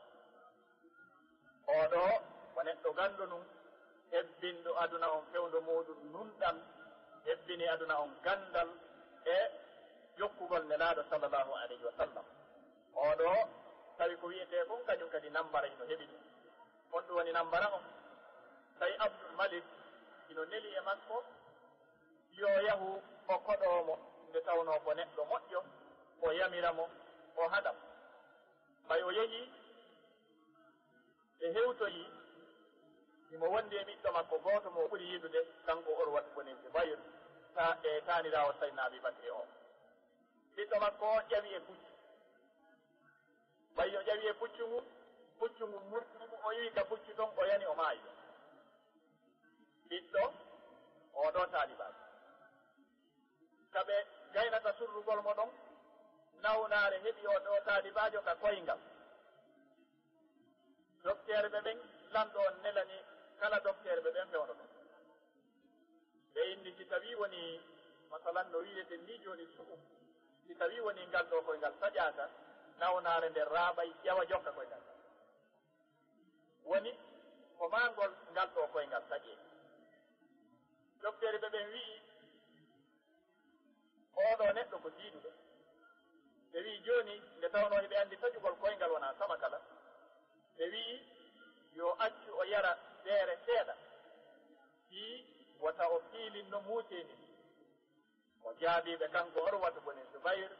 Oo ɗoo ko neɗɗo ganndo nun, hebbinɗo aduna on fewndo muuɗum nunɗal, hebbini aduna on ganndal e jokkugol Nelaaɗo sallallahu alayhi wa sallam. Oo ɗoo tawi ko wi'etee kon kañum kadi nambara hino heɓi ɗum. Honɗum woni nambara on? Tawi Abdul Malik hino neli e makko yo yahu o koɗoo mo, nde tawnoo ko neɗɗo moƴƴo, o yamira mo, o haɗa mo. Ɓay o yehii, ɓe hewtoyii, himo wondi e ɓiɗɗo makko gooto mo o ɓuri yiɗude, kanko Urwatu buni Zubayr, ta-, e taaniraawo Sayyidina Abi Bakri o. Ɓiɗɗo makko o ƴawi e puccu. Ɓay o ƴawi e puccu ngun, puccu ngun murti mo, o iwi ka puccu ton, o yani, o maayi. Ɓiɗɗo oo ɗoo taalibaajo. Ka ɓe gaynata surrugol mo ɗon, nawnaare heɓi oo ɗoo taalibaajo ka koyngal. Dokteerɓe ɓen, lanɗo on nelani kala dokteerɓe ɓen fewndo ɗon. Ɓe inni, si tawii wonii, masalan, no wi'ireten nii jooni, su'um. Si tawii wonii ngal ɗoo koyngal saƴaaka, nawnaare nden raaɓay, ƴawa jokka koyngal. Woni ko maa ngol, ngal ɗoo koyngal saƴee. Dokteerɓe ɓen wi'i, oo ɗoo neɗɗo ko tiiɗuɗo. Ɓe wi'i, jooni, nde tawnoo hiɓe anndi saƴugol koyngal wonaa saɓa kala, ɓe wi'i yo accu o yara feere seeɗa, fii wota o fiilinno muuseendi ndin. O jaabii ɓe, kanko Urwatu buni Zubayr,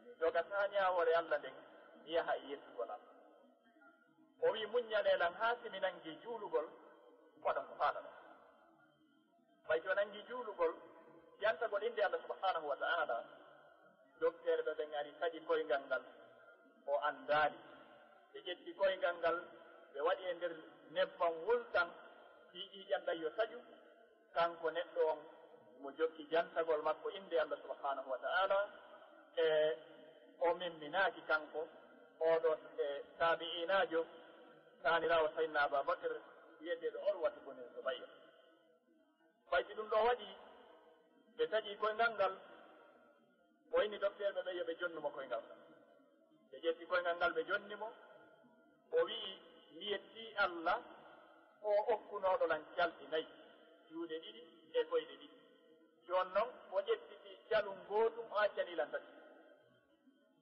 mi dogataa ñaawoore Alla nden, mi yaha e yettugol Alla. O wi'i, muññanee lan haa si mi nangii juulugol, waɗan ko faalaɗon. Ɓay si o nangii juulugol, yantagol innde Alla subhanahu wa ta'ala, dokteerɓe ɓen ari saƴi koyngal ngal, o anndaali. Ɓe ƴetti koyngal ngal, ɓe waɗi e nder nebbam wultan, fii ƴiiƴan ɗan yo saƴu. Kanko neɗɗo on, mo jokki jantagol makko innde Alla subhanahu wa ta'ala, e o memminaaki kanko, oo ɗoo, e taabi'iinaajo, taaniraawo Sayyidina Abaa Bakr, wi'eteeɗo Urwatu buni Zubayr. Ɓay si ɗum ɗoo waɗii, ɓe taƴi koyngal ngal, o inni dokteerɓe ɓen yo ɓe jonnu mo koyngal ngal. Ɓe ƴetti koyngal ngal, ɓe jonni mo. O wi'i, mi yettii Alla, o okkunooɗo lan calɗi nayi, juuɗe ɗiɗi e koyɗe ɗiɗi. Jooni non, o ƴettitii calun gootun, o accanii lan tati.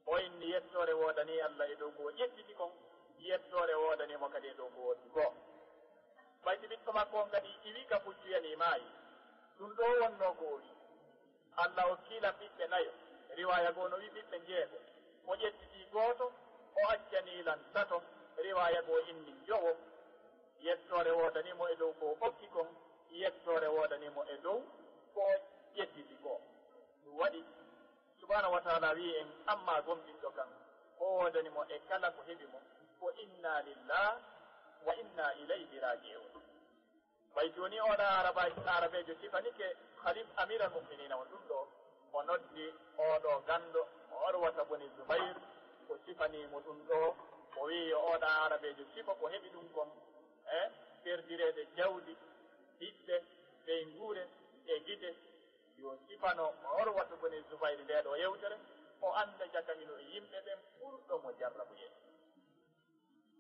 O inni, yettoore woodanii Alla e dow ko o ƴettiti kon, yettoore woodanii mo kadi e dow ko woodi goo. Ɓay si ɓiɗɗo makko on kadi iwi ka puccu, yanii, maayi. Ɗum ɗoo wonnoo ko o wi'i. Alla okkii lan ɓiɓɓe nayo. Riwaaya goo no wi'i ɓiɓɓe njeego. O ƴettitii gooto, o accanii lan tato. Riwaaya goo inni njowo. Yettoore woodanii mo e dow ko o okki kon, yettoore woodanii mo e dow ko o ƴettiti ko. Ɗum waɗi, subhaanahu wa ta'ala wi'i en, ammaa gomɗinɗo kan, o woodani mo e kala ko heɓi mo, ko inna lillahi wa inna ilayhi raaji'uun. Ɓay jooni oo ɗaa Araba-, Arabeejo sifanike Khalif Amiral Mu'miniina on ɗum ɗoo, o noddi oo ɗoo ganndo, Urwata buni Zubayr, o sifanii mo ɗum ɗoo, o wi'i yo oo ɗaa Arabeejo sifa ko heɓi ɗum kon, e perdireede jawdi, ɓiɓɓe, ɓeynguure, e gite, yo sifano Urwata buni Zubayr ndee ɗoo yewtere, o annda jaka hino e yimɓe ɓen ɓurɗo mo jarrabuyee.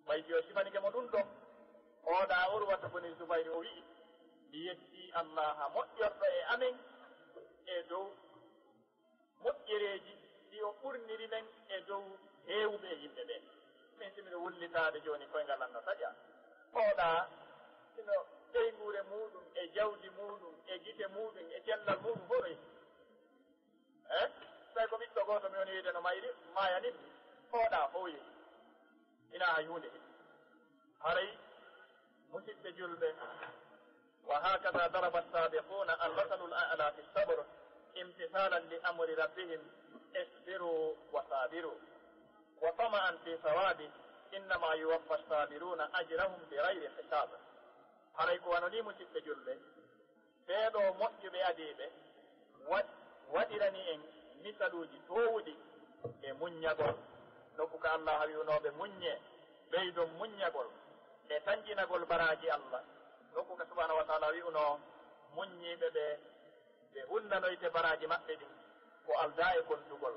Ɓay si o sifanike mo ɗum ɗoo, oo ɗaa Urwata buni Zubayr o wi'i, mi yettii Allaaha moƴƴorɗo e amen e dow moƴƴereeji ɗi o ɓurniri men e dow heewuɓe e yimɓe ɓee. Min si miɗo wullitaade jooni koyngal an no saƴa. Oo ɗaa hino ɓeynguure muuɗum e jawdi muuɗum e gite muuɗum e cellal muuɗum fof no yehi. Eh? Tawi ko ɓiɗɗo gooto mi woni wiide no mayri, maayani mi. Oo ɗaa fof yehi. Hinaa hay huunde heɓi. Haray, musidɓe julɓe, wa hakada daraba as-sabiquna al-masalu al-a'la fi as-sabr imtithalan li amri rabbihim, isbiru wa sabiru wa tama'an fi thawabi, innama yuwaffa as-sabiruna ajrahum bighayri hisab. Haray ko wano nii, musidɓe julɓe, ɓee ɗoo moƴƴuɓe adiiɓe waɗ-, waɗirani en misaluuji toowuɗi e muññagol. Nokku ka Allah wi'unoo ɓe muññee, ɓeydon muññagol e tanƴinagol baraaji Allah. Nokku ka subhaanahu wa ta'aala wi'unoo muññiiɓe ɓe Ɓe hunnanoyte baraaji maɓɓe ɗin ko aldaa e kontugol.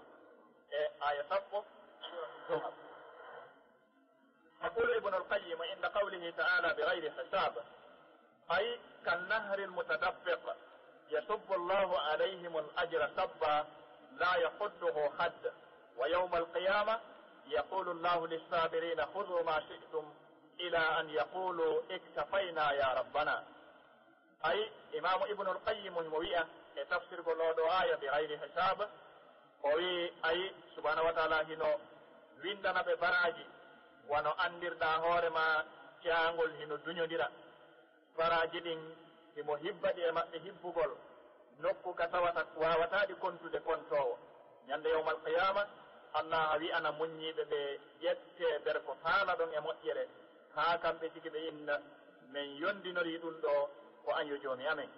E aaya sappo, Zumar. يقول ابن القيم عند قوله تعالى: بغير حساب، أي كالنهر المتدفق، يصب الله عليهم الأجر صبا لا يحده حد، ويوم القيامة يقول الله للصابرين: خذوا ما شئتم، إلى أن يقولوا: اكتفينا يا ربنا. Ay, Imaamu Ibnul Qayyim himo wi'a e tafsirgol oo ɗoo aaya bi gayri hisaab, o wi'i, ay, subhaanahu wa ta'aala hino winndana ɓe baraaji, wano anndirɗaa hoore maa caangol hino duñondira. Baraaji ɗin himo hibba ɗi e maɓɓe hibbugol nokku ka tawata waawataa ɗi kontude kontoowo. Ñande yawmal qiyaama, Allaahu wi'ana muññiiɓe ɓe, ƴettee nder ko faalaɗon e moƴƴere, haa kamɓe tigi ɓe inna, men yondinorii ɗun ɗoo ko an yo Joomi amen.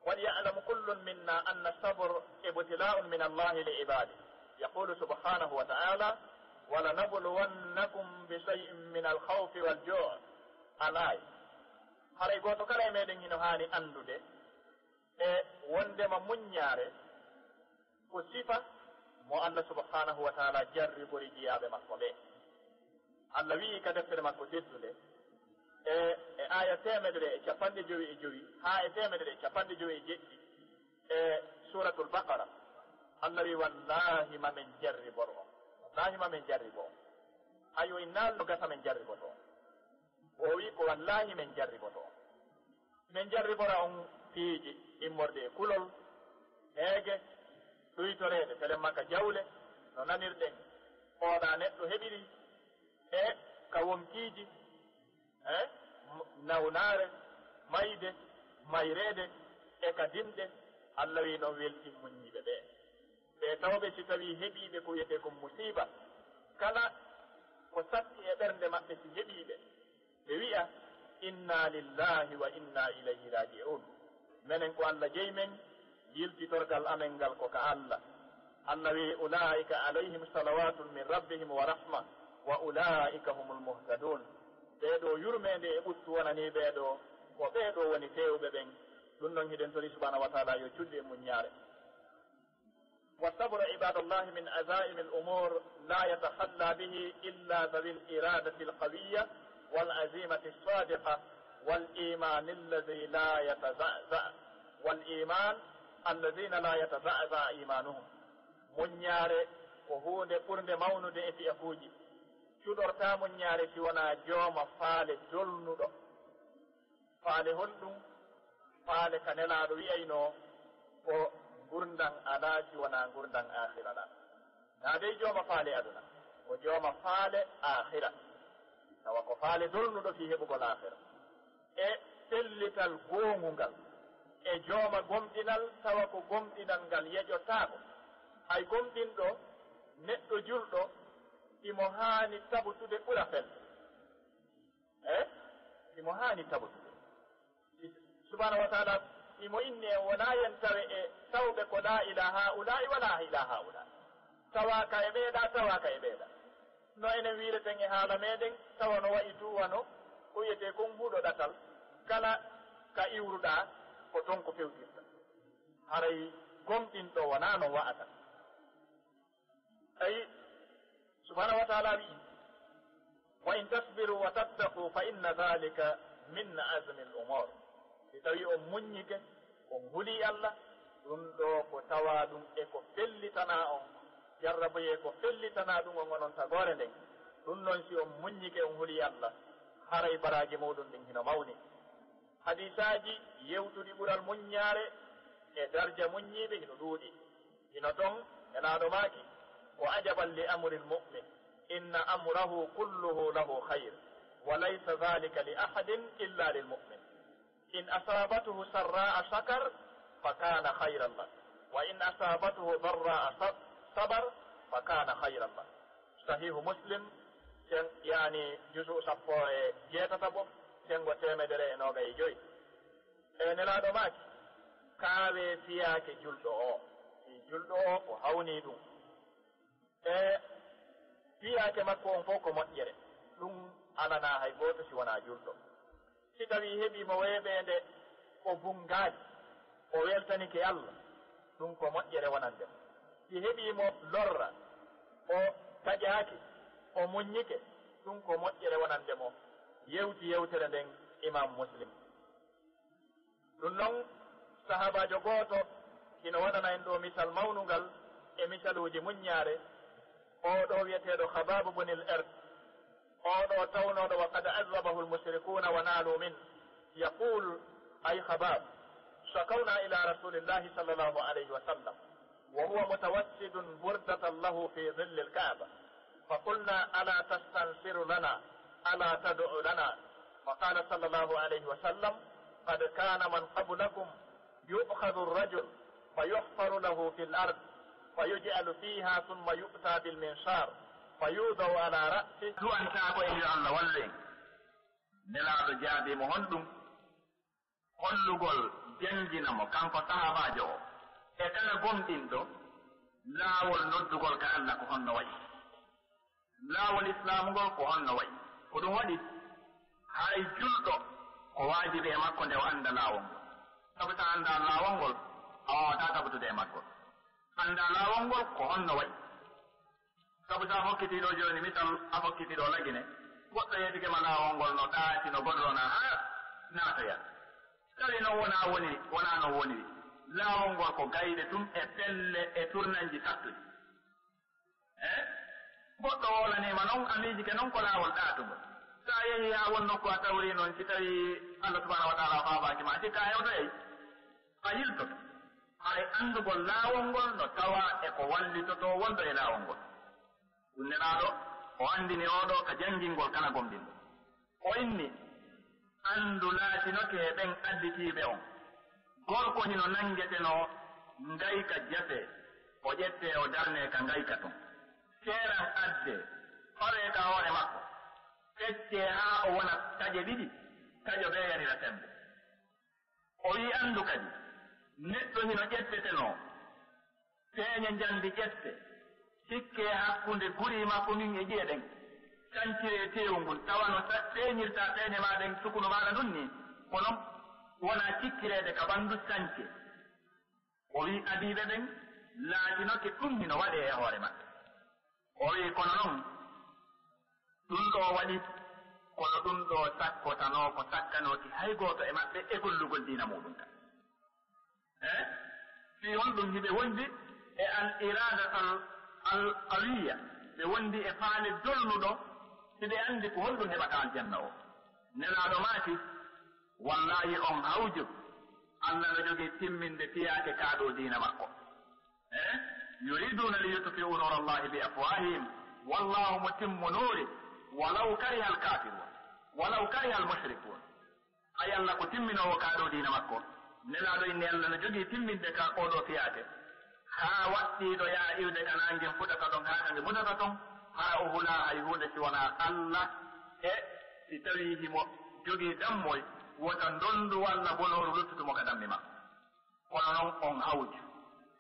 قد يعلم كل منا أن الصبر ابتلاء من الله لعباده. يقول سبحانه وتعالى: ولنبلونكم بشيء من الخوف والجوع. Alaa, haray gooto kala e meɗen hino haani anndude e wonndema muññaare ko sifa mo Allah subhaanahu wa ta'aala jarribori jiyaaɓe makko ɓe. Allah wi'i ka deftere makko teddunde, e, e aaya teemedere e capanɗe jowi e jowi, haa e teemedere e capanɗe jowi e jeɗɗi, e Suuratul Baqara, Allah wi'i, "Wallaahi ma men jarribor on. Wallaahi ma men jarribo on." Ayo, innal no gasa men jarriboto on. O wi'i ko, "Wallaahi men jarriboto on." Men jarribora on piiji immorde e kulol, heege, ɗuytoreede, telemma ka jawle, no nanirɗen ooɗa neɗɗo heɓiri, e ka wonkiiji, e m-, nawnaare, mayde, mayreede, e ka dimɗe, Allah wi'i noon weltin muññiiɓe ɓe. Ɓe tawɓe si tawii heɓiiɓe ko wiyetee kon musiiba, kala ko satti e ɓernde maɓɓe si heɓiiɓe, ɓe wi'a, "Inna lillahi wa inna ilayhi raaji'uun." Menen ko Allah jeyi men, yiltitorgal amen ngal ko ka Allah. Allah wi'i, "Ulaa'ika alayhim salawaatun min rabbihim wa rahma, wa ulaa'ika humul muhtaduun." Ɓee ɗoo yurmeende e ɓuttu wonanii ɓee ɗoo, ko ɓee ɗoo woni feewɓe ɓen. Ɗun non hiɗen tori subhaanahu wa ta'aala yo cuddi e muññaare. والصبر عباد الله من عزائم الأمور لا يتخلى به إلا ذوي الإرادة القوية والعزيمة الصادقة والإيمان الذي لا يتزعزع، والإيمان الذين لا يتزعزع إيمانهم. Muññaare ko huunde ɓurnde mawnude e fiyakuuji. Cuɗortaa muññaare si wonaa jooma faale dolnuɗo. Faale honɗun? Faale ka Nelaaɗo wi'aynoo ko ngurndan alaa si wonaa ngurndan aakhira ɗan. Naa dey jooma faale aduna, ko jooma faale aakhira. Tawa ko faale dolnuɗo fii heɓugol aakhira. E pellital goongu ngal, e jooma gomɗinal, tawa ko gomɗinal ngal yeƴotaako. Hay gomɗinɗo, neɗɗo julɗo, himo haani tabutude ɓura felde. E himo haani tabutude. Subhaanahu wa ta'aala, himo inni en wonaa yen tawe e tawɓe ko laa ilaa haa'ulaa'i wa laa ilaa haa'ulaa'i. Tawaa ka e ɓeeɗa, tawaa ka e ɓeeɗa. No enen wi'ireten e haala meɗen, tawa no wa'i duu wano ko wi'etee kon huɗo ɗatal, kala ka iwruɗaa, ko ton ko fewtirta. Haray gomɗinɗo wonaa non wa'ata. Tawi subhaanahu wa ta'aala wi'i, "Wa in tasbiru wa tattaqu fa inna dhalika min azmi al-umur." Si tawii on muññike, on hulii Allah, ɗun ɗoo ko tawaa ɗun e ko fellitanaa on, jarraboyee ko fellitanaa ɗun on onon tagoore nden. Ɗun non si on muññike, on hulii Allah, haray baraaji muuɗun ɗin hino mawni. Hadiisaaji yewtuɗi ɓural muññaare e darja muññiiɓe hino ɗuuɗi. Hino ton, Nelaaɗo maaki, "Wa ajaban li amril mu'min, inna amrahu kulluhu lahu khayr, wa laysa dhalika li ahadin illa lil mu'min. In asabathu sarra'u shakar, fa kana khayran lah, wa in asabathu darra'u sa-, sabar, fa kana khayran lah." Sahiihu Muslim, sen-, yaani, juzu sappo e jeetataɓo, senngo teemedere e noogay e joy. E Nelaaɗo maaki, "Kaawee fiyaake julɗo oo." Si julɗo oo o hawnii ɗun. E fiyaake makko on fow ko moƴƴere. Ɗun alanaa hay gooto si wonaa julɗo. Si tawii heɓii mo weeɓeende, o bunngaali. O weltanike Allah, ɗum ko moƴƴere wonande mo. Si heɓii mo lorra, o taƴaaki, o muññike, ɗum ko moƴƴere wonande mo. Yewti yewtere nden Imam Muslim. Ɗum noon, sahaabaajo gooto hino waɗana en ɗoo misal mawnungal e misaluuji muññaare, oo ɗoo wi'eteeɗo Khabaab bunil Arat. Oo ɗoo tawnooɗo, وقد عذبه المشركون ونالوا منه، يقول، أي خباب، شكونا إلى رسول الله صلى الله عليه وسلم وهو متوسد بردة له في ظل الكعبة، فقلنا، ألا تستنصر لنا؟ ألا تدع لنا؟ فقال صلى الله عليه وسلم، قد كان من قبلكم يؤخذ الرجل فيحفر له في الأرض فيجعل فيها ثم يؤتى بالمنشار فيوضع على رأسه. Du'antaako en yo Allah wallu en. Nelaaɗo jaabii mo honɗum? Hollugol janngina mo kanko sahaabaajo o e kala gomɗinɗo laawol noddugol ka Allah ko honno wayi. Laawol Islaamu ngol ko honno wayi? Ko ɗum waɗi haray julɗo ko waajibi e makko nde o annda laawol ngol. Sabu so a anndaa laawol ngol, a waawataa tabutude e maggol. Anndaa laawol ngol ko honno wayi. Sabu so a hokkiti ɗoo jooni misal, a hokkiti ɗoo Lagine, goɗɗo yeetike ma laawol ngol no ɗaati, no goɗɗo na haa naatoya. Tawi noon wonaa woniri, wonaa no woniri. Laawol ngol ko gayɗe tun e pelle e turnanji sattuɗi. Eh? Goɗɗo wolaniima noon, a miijike noon ko laawol ɗaatungol. So a yehii haa won nokku a tawri noon, si tawii Allah subhanahu wa taala faabaaki ma, sikka a hewtoyay, a yiltoto. Haray anndugol laawol ngol no tawaa e ko wallitotoo wonɗo e laawol ngol. Ɗum Nelaaɗo o anndini oo ɗoo ka janngingol kala gomɗinɗo. O inni, anndu laatinoke e ɓen additiiɓe on. Gorko hino nanngetenoo ngayka jase, o ƴettee o darnee ka ngayka tun. Seeran addee, fawee ka hoore makko, feccee haa o wona taƴe ɗiɗi, taƴo bee yarira semmbe. O wi'i, anndu kadi, neɗɗo hino ƴettetenoo, peeñe njandi ƴette, sikkee hakkunde guri makko ngun e ƴi'e ɗen, canciree teewu ngun, tawa no sa-, peeñirtaa peeñe maa ɗen sukunu maaɗa ndun nii, kono wonaa cikkireede ka ɓanndu cance. O wi'i, adiiɓe ɓen laatinoke ɗum hino waɗee e hoore maɓɓe. O wi'i, kono non, ɗum ɗoo waɗi, kono ɗum ɗoo sakkotanoo ko sakkanooki hay gooto e maɓɓe e gollugol diina muuɗum kan. Eh? Fii honɗum hiɓe wondi e al iradatal al qawiya, ɓe wondi e faale dolnuɗo, hiɓe anndi ko honɗum heɓata aljanna o. Nelaaɗo maaki, wallaahi on hawju, Allah no jogii timminde fiyaake kaa ɗoo diina makko. Eh? Yuriduna li yutfi'u nura Allahi bi afwahihim, wallahu mutimmu nuri, walaw kariha al kafirun, walaw kariha al mushrikun. Ay Allah ko timminoowo kaa ɗoo diina makko. Nelaaɗo inni Allah no jogii timminde ka oo ɗoo fiyaake. Haa waɗɗiiɗo yaa iwde ka naangen fuɗata ɗon haa ka nge mutata ton, hara o hulaa hay huunde si wonaa Allah, e si tawii himo jogii dammoy, wota ndondu walla bonooru luttutu mo ka dammi makko. Kono non on hawju.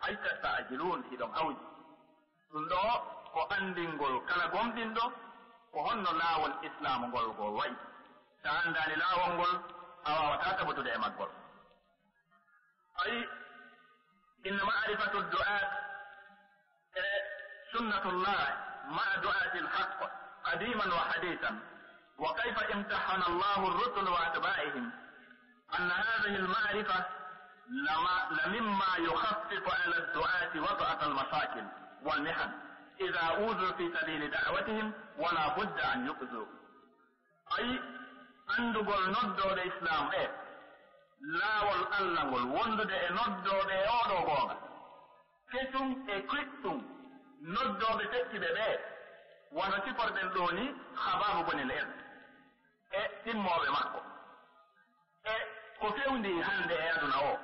Ay tasta'jilun, hiɗon hawji. Ɗum ɗoo ko anndingol kala gomɗinɗo ko honno laawol Islaamu ngol ngol wayi. So a anndaani laawol ngol, a waawataa tabutude e maggol. Ay, inna ma'rifatu du'aat سنة الله مع دعاة الحق قديما وحديثا، وكيف امتحن الله الرسل وأتباعهم، أن هذه المعرفة لما، لمما يخفف على الدعاة وطأة المشاكل والمحن إذا أوذوا في سبيل دعوتهم، ولا بد أن يؤذوا. Ayi, anndugol noddooɓe Islaam ɓee, laawol Alla ngol wondude e noddooɓe e oo ɗoo goonga, kesum e kiɗɗum, noddooɓe fecciɓe ɓee, wano siforɗen ɗoo nii Habaabu bonel en e timmooɓe makko. E ko fewndii hannde e aduna oo,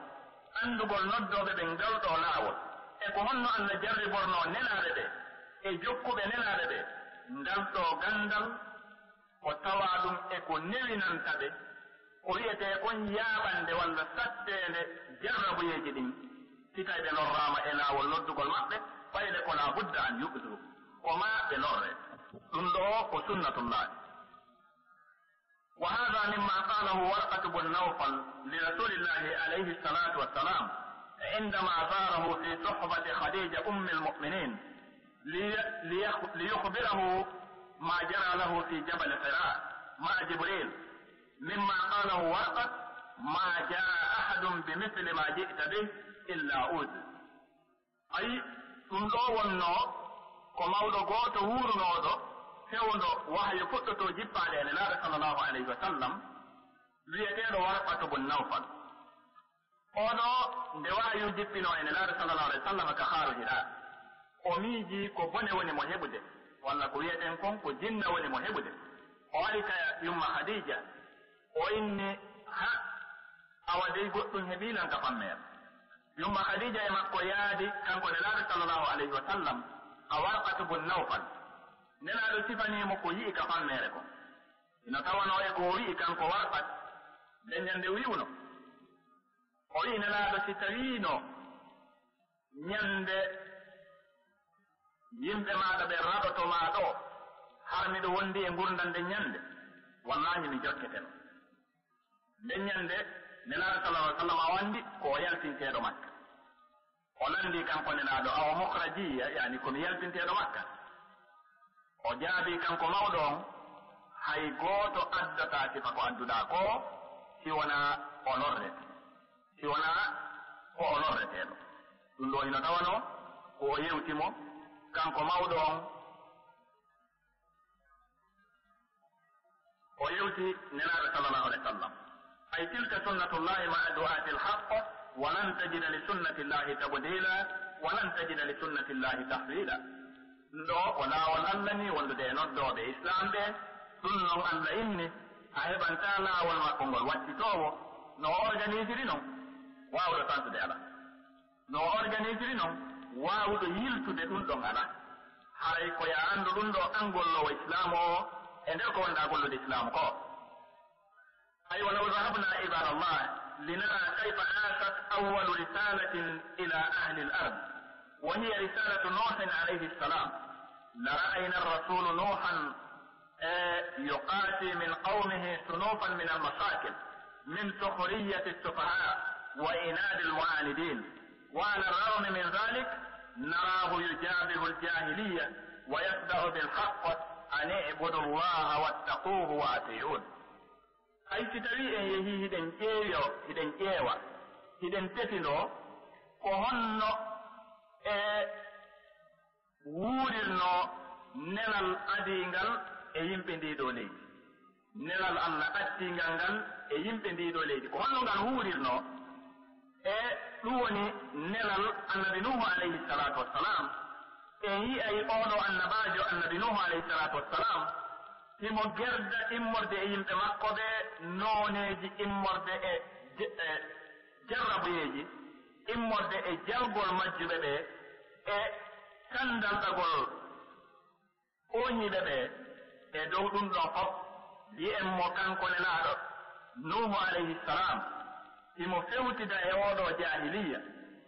anndugol noddooɓe ɓen ngal ɗoo laawol, e ko honno Alla jarribornoo nelaaɓe ɓee e jokkuɓe nelaaɓe ɓee ngal ɗoo ganndal, ko tawaa ɗum e ko newinanta ɓe, ko wi'etee kon yaaɓande walla satteende jarrabuyeeji ɗin, si tawi ɓe lorraama e laawol noddugol maɓɓe, fayde ko laa budda an yu'zu, ko maa ɓe lorre. Ɗum ɗoo ko sunnatullaahi. وهذا مما قاله ورقة بن نوفل لرسول الله عليه الصلاة والسلام عندما زاره في صحبة خديجة أم المؤمنين لي-، ليخ-، ليخبره ما جرى له في جبل حراء مع جبريل، مما قاله ورقة: ما جاء أحد بمثل ما جئت به إلا أوذي. Ayi, ɗum ɗo wonno ko mawɗo gooto wuurnooɗo fewndo wahayu fuɗɗotoo jippaade e Nelaaɗo sallallahu alayhi wa sallam, wiyeteeɗo Warqatu bun Nawfal. Oɗo, nde wahayu jippinoo e Nelaaɗo sallallahu alayhi wa sallam ka haaru Hiraa, o miiji ko bone woni mo heɓude, walla ko wiyeten kon ko jinna woni mo heɓude. O ari ka yumma Khadija, o inni, ha, awa dey goɗɗum heɓii lan ka fammeere. Yumma Khadija e makko yaadi, kanko Nelaaɗo sallallahu alayhi wa sallam, ka Warqatu bun Nawfal. Nelaaɗo sifanii mo ko yi'i ka fammeere kon. Ino tawanoo e ko o wi'i kanko Warqat, nden ñande o wi'uno. O wi'i Nelaaɗo, si tawiino ñande yimɓe maaɗa ɓe raɗoto maa ɗo, har miɗo wondi e ngurndan nden ñande, wallahi mi jokketeno. Nden ñande, Nelaaɗo sallallahu alaihi wasallam o anndi ko o yaltinteeɗo Makka. O lanndii kanko Nelaaɗo, awa mukhrajiya, yani ko mi yaltinteeɗo Makka? O jaabii kanko mawɗo on, hay gooto addataa sifa ko adduɗaa ko, si wonaa o lorrete, si wonaa ko o lorreteeɗo. Ɗum ɗo hino tawanoo ko o yewti mo, kanko mawɗo on, o yewti Nelaaɗo sallallahu alaihi wasallam. Ay tilka sunnatullahi ma'a du'atil haqq, wa lan tajida li sunnatillahi tabdila, wa lan tajida li sunnatillahi tahwila. Ɗum ɗo ko laawol Allah ni wondude e noddooɓe Islam ɓe, ɗum non Allah inni, a heɓanta laawol makko ngol wattitoowo, no o organisiri non, waawɗo sansude alaa. No o organisiri non, waawuɗo yiltude ɗum ɗon alaa. Haray ko ya anndu ɗum ɗo an golloowo Islaamu o, e nder ko wonɗaa gollude Islaamu ko. Ay, walaw dhahabna ibadallah linara kayfa atat awwalu risalatin ila ahli al-ard, wa hiya risalatu Nuhin alayhi salam, la ra'ayna ar-rasul Nuhan, eh, yuqati min qawmihi sunufan min al-mashakil, min sukhriyati as-sufaha wa inadi al-mu'anidin. Wa ala ar-raghmi min dhalik, narahu yujabihu al-jahiliyya wa yasda'u bil haqq, an i'budu Allaha wattaquhu wa ati'un. Hay si tawii en yehii hiɗen ƴeewo, hiɗen ƴeewa, hiɗen tefindoo, ko honno e wuurirnoo nelal adii ngal e yimɓe ndii ɗoo leydi? Nelal Allah addiingal ngal e yimɓe ndii ɗoo leydi, ko honno ngal wuurirnoo? E ɗum woni nelal Annabi Nuuhu alayhi salaatu wassalam. En yi'ay oo ɗoo annabaajo, Annabi Nuuhu alayhi salaatu wassalam, himo gerda immorde e yimɓe makko ɓe nooneeji immorde e je-, e jarrabuyeeji, immorde e jalgol majjuɓe ɓe, e kandalɗagol ooñiiɓe ɓe. E dow ɗum ɗoo fof, yi'en mo kanko Nelaaɗo Nuuhu alayhi salam, himo fewtida e oo ɗoo jaahiliyya,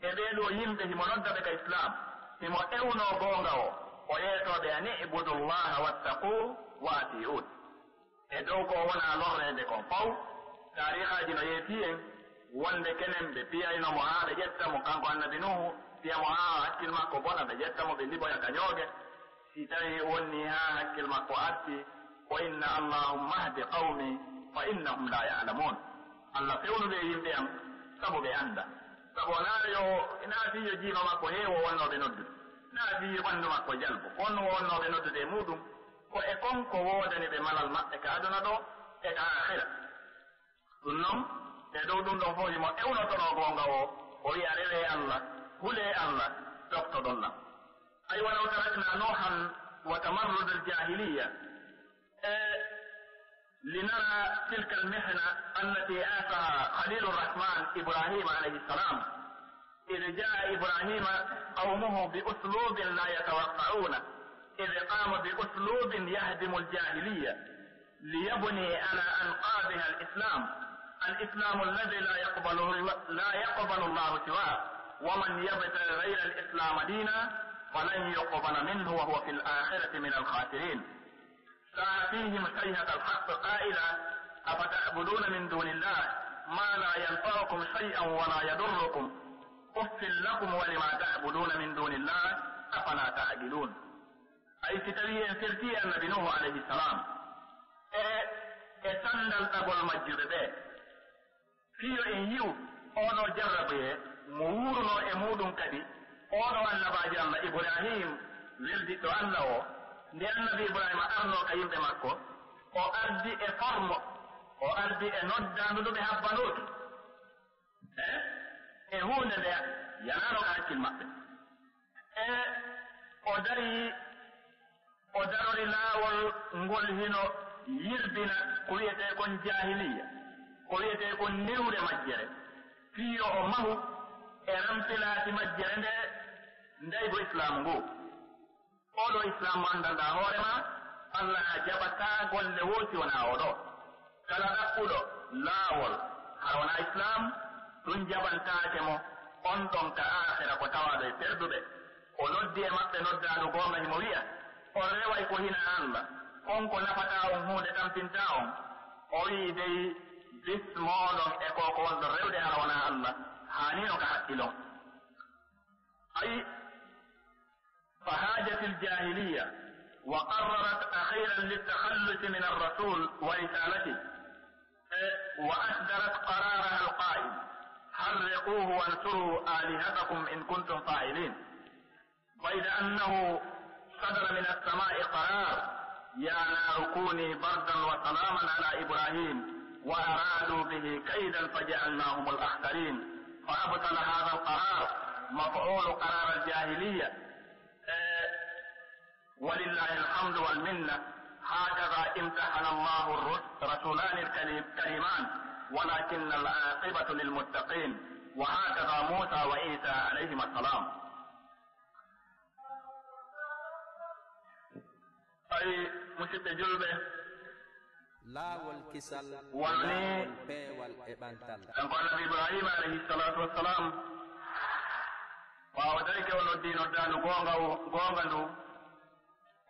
e ɓee ɗoo yimɓe himo nodda ɓe ka Islaam, himo ewnoo goonga o, o yeetoo ɓe, an i'budu Llaaha wattaquu wa ati'uun. E dow ko o wona lorreede kon fow, taariikaaji no yeetii en wonde kenen ɓe piyayno mo haa ɓe ƴetta mo, kanko Annabi Nuuhu, piya mo haa hakkil makko bona, ɓe ƴetta mo, ɓe liɓoya ka ñooge. Si tawii wonnii haa hakkil makko arti, o inna, "Allahumma hdi qawmi fa innahum la ya'lamun." Allah, fewnu ɓe yimɓe am, sabu ɓe annda. Sabu naa yo, naa fii yo jiima makko heewo wonnoo ɓe noddude. Naa fii yo ɓanndu makko jalbu. Ko on wonnoo ɓe noddude e muuɗum. Ko e kon ko woodani ɓe malal maɓɓe ka aduna ɗoo e ka aakhira. Ɗum non, e dow ɗum ɗon fof himo ewnotonoo goonga o, o wi'a, "Rewee Allah, hulee Allah, ɗoftoɗon lan." Ay, walaw tarakna Nuuhan wa tamarrud al-jaahiliyya, e, linara tilka al-mihna allati asaha Khalilu Rahman Ibrahim alayhi salam. إذ جاء إبراهيم قومه بأسلوب لا يتوقعونه، إذ قام بأسلوب يهدم الجاهلية ليبني على أنقاضها الإسلام، الإسلام الذي لا يقبله، لا يقبل الله سواه، ومن يبتغ غير الإسلام دينا فلن يقبل منه وهو في الآخرة من الخاسرين. صاح فيهم صيحة الحق قائلا: أفتعبدون من دون الله ما لا ينفعكم شيئا ولا يضركم أف لكم ولما تعبدون من دون الله أفلا تعقلون. Ay, si tawii en sertii Annabi Nuuhu alayhi salam e, e sanndaltagol majjuɓe ɓe, fii yo en yi'u oɗo jarrabuyee mo wuurunoo e muuɗum kadi oɗo annabaajo Alla Ibrahim, weldiɗɗo Alla o. Nde Annabi Ibrahima arnoo ka yimɓe makko, o ardi e formo, o ardi e noddaandu ndu ɓe habbanooki. E, e huunde nde yanaano ka hakkil maɓɓe. E, o darii, o darori laawol ngol hino yirbina ko wiyetee kon jaahiliya, ko wiyetee kon newre majjere, fii yo o mahu e rampilaati majjere nde ndaygo Islaamu ngu. Oɗo Islaam mo anndanɗaa hoore maa, Alla na jaɓataa golle woo si wonaa oɗo. Kala ɗaɓɓuɗo laawol hara wonaa Islaam, ɗum jaɓantaake mo, on ɗon ka aakhira ko tawaaɗo e perduɓe. O noddi e maɓɓe noddaandu goonga himo wi'a, on reway ko hinaa Alla, kon ko nafataa on huunde tampintaa on. O wi'i dey, bis mooɗon e ko ko wonɗon rewde hara wonaa Alla, haaniino ka haqqilon. Ay, فهاجت الجاهلية وقررت أخيرا للتخلص من الرسول ورسالته، وأصدرت قرارها القائل: حرقوه وانصروا آلهتكم إن كنتم فاعلين. بيد أنه صدر من السماء قرار: يا نار كوني بردا وسلاما على إبراهيم، وأرادوا به كيدا فجعلناهم الأخسرين. فأبطل هذا القرار مفعول قرار الجاهلية. Eh, ولله الحمد والمنة. هكذا امتحن الله الرس-، الرسولان الكريم-، كريمان، ولكن العاقبة للمتقين. وهكذا موسى وعيسى عليهما السلام. Ay, musidɓe julɓe, laawol kisal, woni laawol peewal e ɓantal. Kanko Annabi Ibrahima alayhi salatu wassalam, ɓaawo darike o noddi noddaandu goonga o, goonga ndu,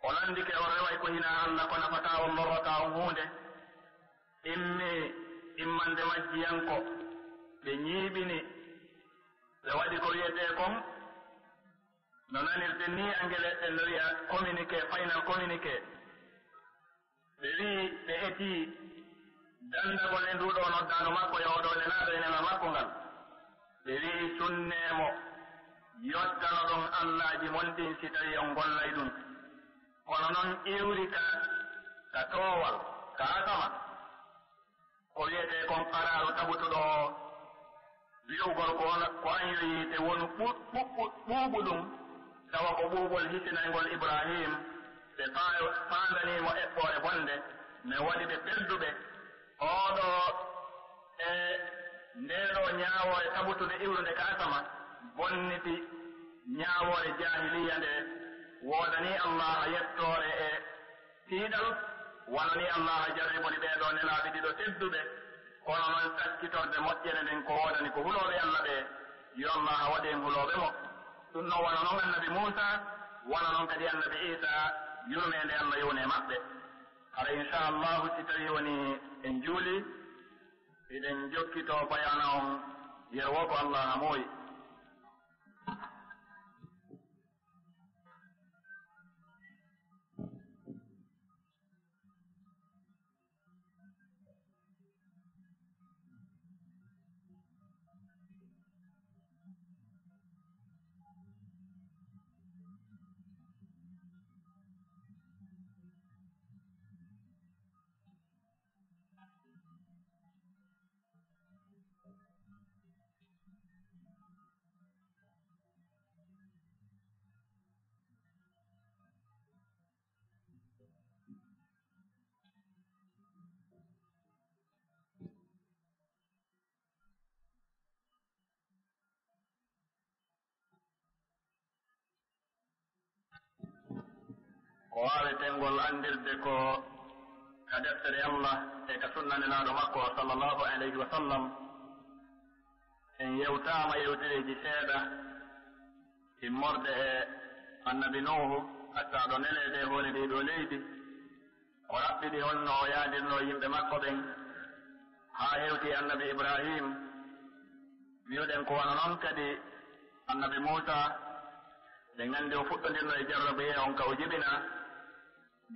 o lanndike o reway ko hinaa Alla, ko nafataa on, lorrataa on huunde, immi immande majjiyanko, ɓe ñiiɓini, ɓe waɗi ko wiyetee kon, no nanirten nii Angeleeɓe ɓen no wi'a communiqué, final communiqué. Ɓe wi'i, ɓe etii danndagol e nduu ɗoo noddaandu makko e oo ɗoo nelaaɗo e nelal makko ngal. Ɓe wi'i, sunnee mo, yottanoɗon allaaji mon ɗin si tawii on gollay ɗum. Kono non iwri ka, ka toowal, ka asama. Ko wiyetee kon qaraaru tabutuɗo o, wi'ugol ko on, ko an yo yiite wonu ɓu-, ɓu-, ɓu-, ɓuuɓu ɗum, tawa ko ɓuuɓol hisinayngol Ibrahim, ɓe faa-, faandanii mo eɓɓoore bonde, mi waɗi ɓe perduɓe. Ooɗoo e ndee ɗoo ñaawoore tabutunde iwrunde ka asama, bonniti ñaawoore jaahiliya nde, woodanii Allaaha yettoore e tiiɗal, wano nii Allaaha jarribori ɓee ɗoo nelaaɓe ɗiɗo tedduɓe, kono non sakkitorde moƴƴere nden ko woodani ko hulooɓe Alla ɓee, yo Allaaha waɗu en hulooɓe mo. Ɗum non wano non Annabi Muusaa, wano non kadi Annabi Iisaa, yurmeende Alla yownu e maɓɓe. Hara, inshaa Allaahu, si tawii wonii en juulii, hiɗen jokkitoo bayaana on yeru woo ko Allaaha moyi. Ko waaweteengol anndirde ko ka deftere Allah e ka sunna Nelaaɗo makko, sallallahu alayhi wa sallam. En yewtaama yewtereeji seeɗa immorde e Annabi Nuuhu, hattaaɗo neleede e hoore ɗii ɗoo leydi, o raɓɓiɗi honno o yaadirnoo yimɓe makko ɓen. Haa hewti annabi Ibrahim, mbi'uɗen ko wano non kadi annabi Muusa, ɓe nganndi o fuɗɗondirno e jarraboye on ka o jibina,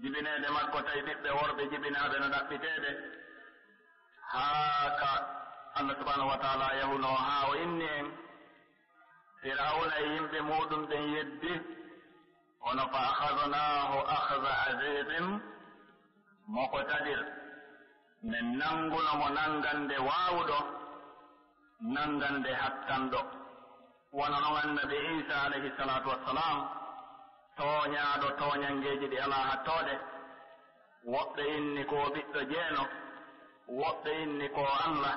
jibineede makko tawi ɓiɓɓe worɓe jibinaaɓe no ɗaɓɓiteede, haa ka Allah subhanahu wa ta'ala yahunoo haa o inni en, Firawna e yimɓe muuɗum ɓen yeddi, kono fa akhadhnaahu akhza azizin muqtadir, men nannguno mo nanngande waawuɗo, nanngande hattanɗo. Wano non annabi Iisa alayhi salaatu wassalaam, tooñaaɗo tooñanngeeji ɗi alaa hattoode, woɓɓe inni ko o ɓiɗɗo jeeno, woɓɓe inni ko o Allah,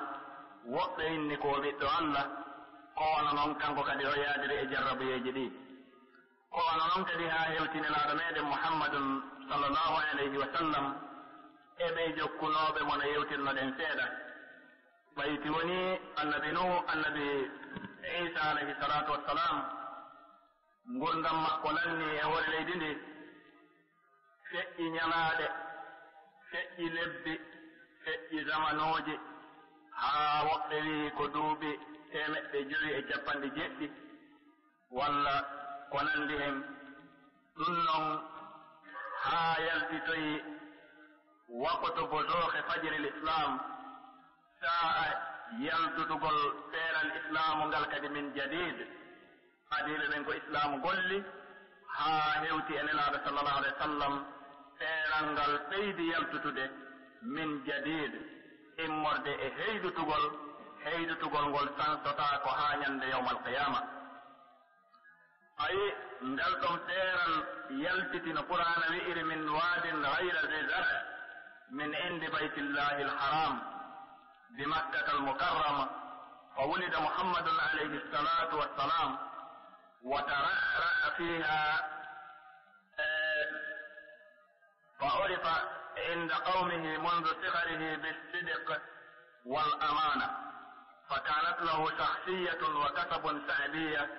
woɓɓe inni ko o ɓiɗɗo Allah, ko wano non kanko kadi o yaadiri e jarrabuyeeji ɗi. Ko wano non kadi haa hewti Nelaaɗo meɗen Muhammadun sallallahu alayhi wa sallam e ɓe jokkunooɓe mo no yewtirnoɗen seeɗa. Ɓayti woni annabi Nuhu, annabi Iisa alayhi salaatu wassalaam, ngurndan makko lanni e hoore leydi ndi, feƴƴi ñalaaɗe, feƴƴi lebbi, feƴƴi zamanuuji, haa woɓɓe wi'i ko duuɓi teemeɗɗe jowi e cappanɗe jeɗɗi, walla ko nanndi hen. Ɗum non haa yaltitoyi waqtu buzuuqi fajril Islaam, saa'a yaltutugol peeral Islaamu ngal kadi min jadiid. Adiiɓe ɓen ko Islaamu golli haa hewti e Nelaaɗo sallallahu alayhi wa sallam, peeral ngal ɓeydi yaltutude min jadiid, immorde e heydutugol, heydutugol ngol sansotaako haa ñande yawmal qiyaama. Ayi, ngal ɗon peeral yaltiti no Qur'aana wi'iri, "Min waadin ghayra zi zar', min indi baytillahi al-haram, bi Makkata al-mukarrama, fa wulida Muhammadun alayhi salatu wassalam, wa tara'ra'a fiha, eh, فعرف عند قومه منذ صغره بالصدق والأمانة، فكانت له شخصية وكسب شعبية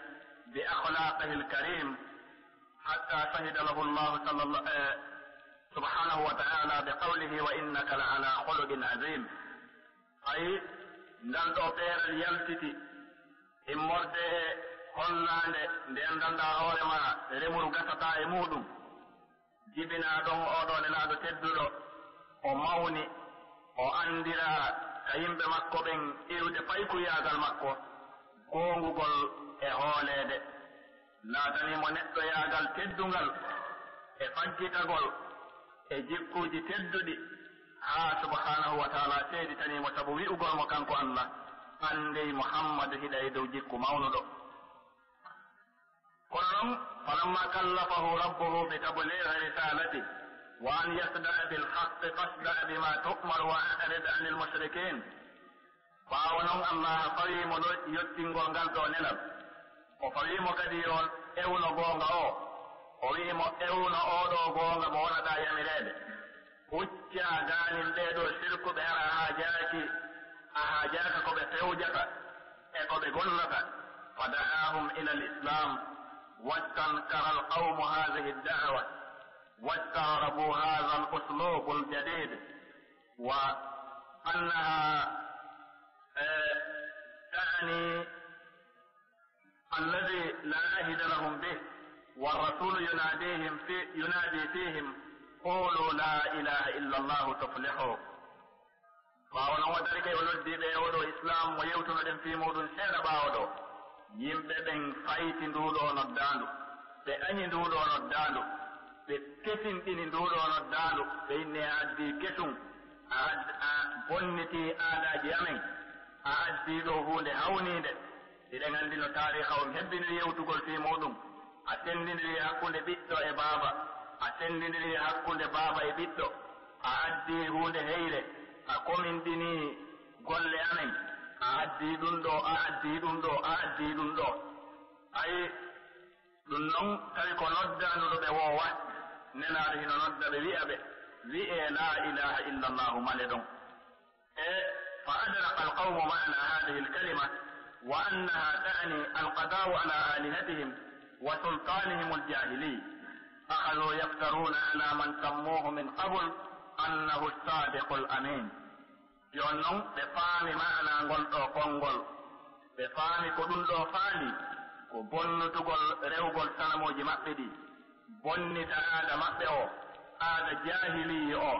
بأخلاقه الكريم، حتى شهد له الله صلى الله، آه، سبحانه وتعالى بقوله: وإنك لعلى خلق عظيم. Ayi, ngal ɗo peeral yaltiti immorde e hollaande nde anndanɗaa hoore maa remuru gasataa e muuɗum. Jibinaa ɗon oo ɗoo Nelaaɗo tedduɗo, o mawni, o anndiraa ka yimɓe makko ɓen iwde paykuyaagal makko, goongugol e hooleede. Laatanii mo neɗɗoyaagal teddungal e faggitagol e jikkuuji tedduɗi, haa subhaanahu wa ta'aalaa seeditanii mo sabu wi'ugol mo kanko Allah, "Anndey Muhammadu hiɗa e dow jikku mawnuɗo." Kono non, falamma kallafahu rabbuhu bi tablighi risalati wa an yasda'a bil haqqi fasda' bima tu'mar wa a'rid anil mushrikin. Ɓaawo non Allah fawi mo no yottingol ngal ɗo nelal. O fawi mo kadi yo ewno goonga o. O wi'i mo, "Ewno oo ɗoo goonga mo wonata yamireede." Huccaa gaanin ɓee ɗoo sirkuɓe, hara a haajaaki, a haajaaka ko ɓe fewjata e ko ɓe gollata. Fa da'ahum ila al-islam, wastankara al-qawmu hadhihi ad-da'wa, wastaghrabu hadha al-uslub al-jadid, wa annaha, eh, ta'ni الذي لا عهد لهم به، والرسول يناديهم في، ينادي فيهم: قولوا لا إله إلا الله تفلحوا. Ɓaawo non o dari kay o noddi ɓe e oo ɗoo Islaam mo yewtunoɗen fii muuɗum seeɗa ɓaawo ɗoo. Yimɓe ɓen fayti nduu ɗoo noddaandu, ɓe añi nduu ɗoo noddaandu, ɓe kesinɗini nduu ɗoo noddaandu, ɓe inni a addii kesum, a ad-, a bonnitii aadaaji amen, a addii ɗoo huunde hawniinde. Hiɗen anndi no taariika on hebbiniri yewtugol fii muuɗum. A senndindirii hakkunde ɓiɗɗo e baaba, a senndindirii hakkunde baaba e ɓiɗɗo, a addii huunde heyre, a kominɗinii golle amen, a addii ɗum ɗoo, a addii ɗum ɗoo, a addii ɗum ɗoo. Ayi, ɗum non tawi ko noddaandu ɗo ɓe woowa, Nelaaɗo hino nodda ɓe, wi'a ɓe, wi'ee laa ilaaha illallaahu male ɗon. E, fa adraka alqawmu ma'na hadhihi alkalima wa annaha ta'ni alqada'u ala alihatihim wa sultanihim aljahili. Akhadhu yaftaruna ala man sammuhu min qabl annahu as-sadiqul amin. Jooni non ɓe faami maanaa ngol ɗoo konngol, ɓe faami ko ɗum ɗoo faali, ko bonnutugol rewgol sanamuuji maɓɓe ɗii, bonnita aada maɓɓe oo, aada jaahiliyya oo.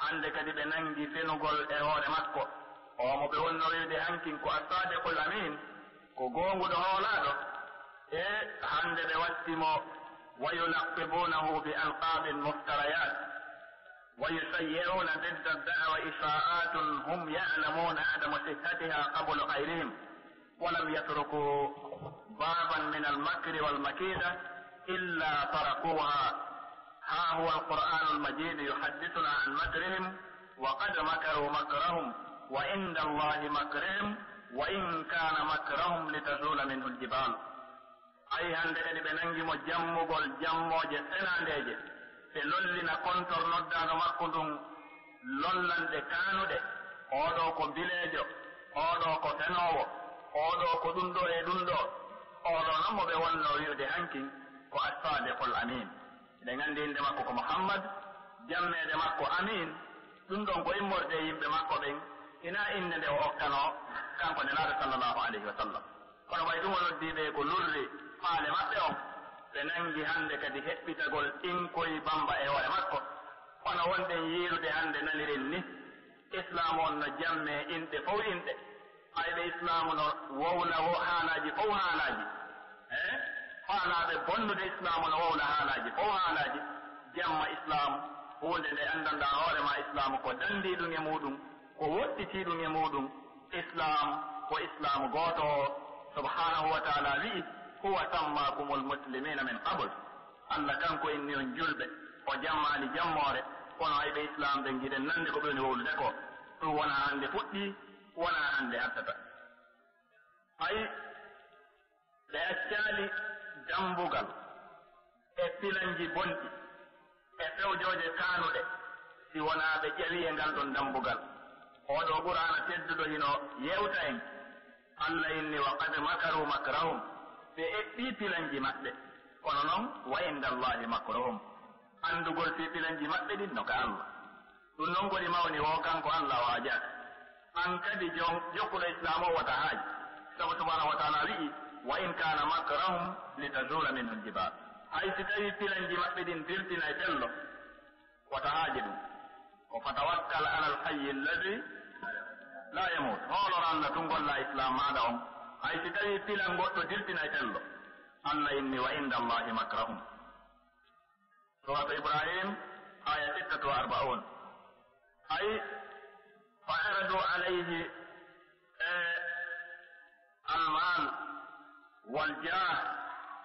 Hannde kadi ɓe nanngi fenugol e hoore makko, oo mo ɓe wonnoo wi'ude hankin ko As-Saadiqul Amiin, ko goonguɗo hoolaaɗo, e hannde ɓe watti mo, wa yulaqqibuunahu bi alqaabin muftarayaat. ويشيعون ضد الدعوة إشاعات هم يعلمون عدم صحتها قبل غيرهم، ولم يتركوا بابا من المكر والمكيدة إلا طرقوها. ها هو القرآن المجيد يحدثنا عن مكرهم، وقد مكروا مكرهم، وعند الله مكرهم، وإن كان مكرهم لتزول منه الجبال. Ay, hannde kadi ɓe nanngi mo jammugol jammooje senaandeeje, ɓe lollina kontor noddaaɗo makko ndun lollanɗe kaanuɗe, oo ɗoo ko mbileejo, oo ɗoo ko fenoowo, oo ɗoo ko ɗum ɗoo e ɗum ɗoo, oo ɗoo non mo ɓe wonnoo wi'ude hankin ko As-Saadiqul Amiin. Eɗen anndi innde makko ko Muhammad, jammeede makko Amiin, ɗum ɗon ko immorde e yimɓe makko ɓen, hinaa innde nde o okkanoo kanko Nelaaɗo sallallahu alayhi wa sallam. Kono ɓay ɗum o noddii ɓe ko lurri faale maɓɓe on, ɓe nanngi hannde kadi heɓɓitagol inkoy bamba e hoore makko. Hono wonɗen yiirude hannde naniren ni, Islaamu on no jammee inɗe fow inɗe. Ay ɓe Islaamu no wowla wo haalaaji fow haalaaji. Eh? Faalaaɓe bonnude Islaamu no wowla haalaaji fow haalaaji. Jamma Islaamu, huunde nde anndanɗaa hoore maa Islaamu ko danndii ɗum e muuɗum, ko woɗɗitii ɗum e muuɗum. Islaam ko Islaamu gooto o, subhaanahu wa taala wi'i, "Huwa sammaakumul muslimiina min qabl." Allah kanko inni on julɓe, o jammaali jammoore, kono ay ɓe Islaam ɓen giɗen nande ko ɓe woni wowlude ko, ɗum wonaa hannde fuɗɗii, wonaa hannde hattata. Ay, ɓe accaali dambugal e pilanji bonɗi e fewjooje kaanuɗe, si wonaa ɓe ƴawi e ngal ɗon dambugal. Oo ɗoo Qur'aana tedduɗo hino yewta en. Allah inni, "Wa qad makaru makrahum." Ɓe eɓɓii pilanji maɓɓe. Kono non, "Wa inda Allahi makruhum." Anndugol fii pilanji maɓɓe ɗin no ka Allah. Ɗum non ko ɗi mawni woo, kanko Allah o haajaaka. An kadi jom-, jokkuɗo Islaam o wota haaj. Sabu subhaanahu wa taala wi'i, "Wa in kaana makrahum li tazuula minhu l-jibaal." Hay si tawii pilanji maɓɓe ɗin dirtinay pello, wota haaje ɗum. Ko fatawakkal alal hayyi alladhi laa yamuut. Hoolor Allah tun golla Islaam maaɗa on. Hay si tawii pilan goɗɗo dirtinay pello. Allah inni, "Wa inda Allahi makrahum." Suratu Ibrahim, aya sittatu wa arba'un. Ay, fa aradu alayhi, eh, almal wal jah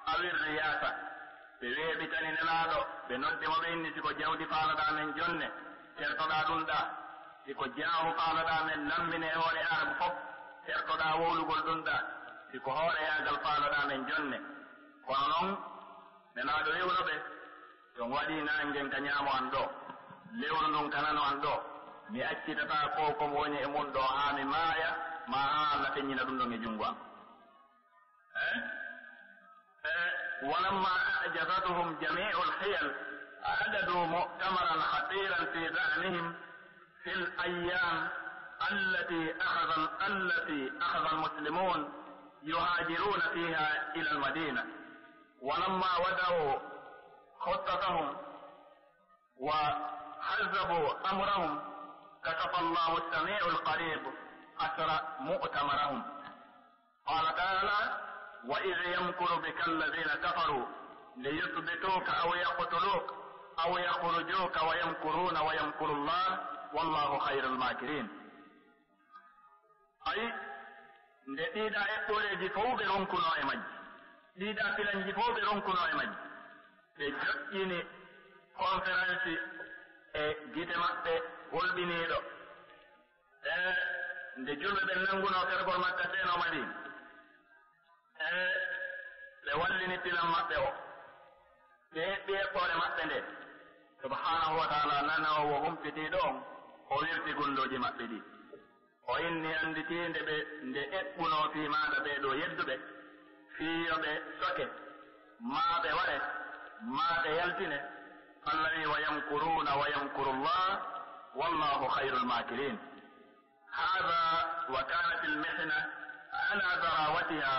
aw riyasa. Ɓe weeɓitani Nelaaɗo, ɓe noddi mo, ɓe inni, "Si ko jawdi faalaɗaa men, jonne, tertoɗaa ɗum ɗaa. Si ko jaahu faalaɗaa men, lammine e hoore Aarabu fof, tertoɗaa wowlugol ɗum ɗaa. Si ko hooreyaagal faalaɗaa men, jonne." Kono non, Nelaaɗo rewno ɓe. "Si on waɗii naange ngen ka ñaamo an ɗoo, lewru ndun ka nano an ɗoo, mi accitataa ko ko mo woni e mun ɗoo haa mi maaya, maa haa Allah feññina ɗum ɗon e junngo an." Eh? Eh, walamma a'jazathum jami'ul hiyal, a'dadu mu'tamaran khatiran fi za'mihim fil ayyam allati akhadha, allati akhadha al-muslimun yuhajiruna fiha ila al-Madina. ولما وضعوا خطتهم وحزبوا أمرهم كشف الله السميع القريب أثر مؤتمرهم. قال تعالى: وإذ يمكر بك الذين كفروا ليثبتوك أو يقتلوك أو يخرجوك ويمكرون ويمكر الله والله خير الماكرين. Ayi, nde ɗiiɗaa eɓɓoreeji fow ɓe ronkunoo e majji, ɗiiɗaa pilanji fow ɓe ronkunoo e majji, ɓe joƴƴini konferansi e gite maɓɓe golɓiniiɗo. E nde julɓe ɓen nanngunoo fergol Makka seenoo Madiina, e ɓe wallini pilan maɓɓe o, ɓe eɓɓi eɓɓoore maɓɓe nde. Subhaanahu wa taala, nanoowo humpitiiɗo on, o wirti gunndooji maɓɓe ɗi. O inni annditiinde ɓe nde eɓɓunoo fii maaɗa ɓee ɗoo yedduɓe, fii yo ɓe soke, maa ɓe ware, maa ɓe yaltine. Allah wi'i: "Wa yamkuruuna wa yamkuru Llah, wallaahu khayrul maakiriin." هذا وكانت المحنة على ذراوتها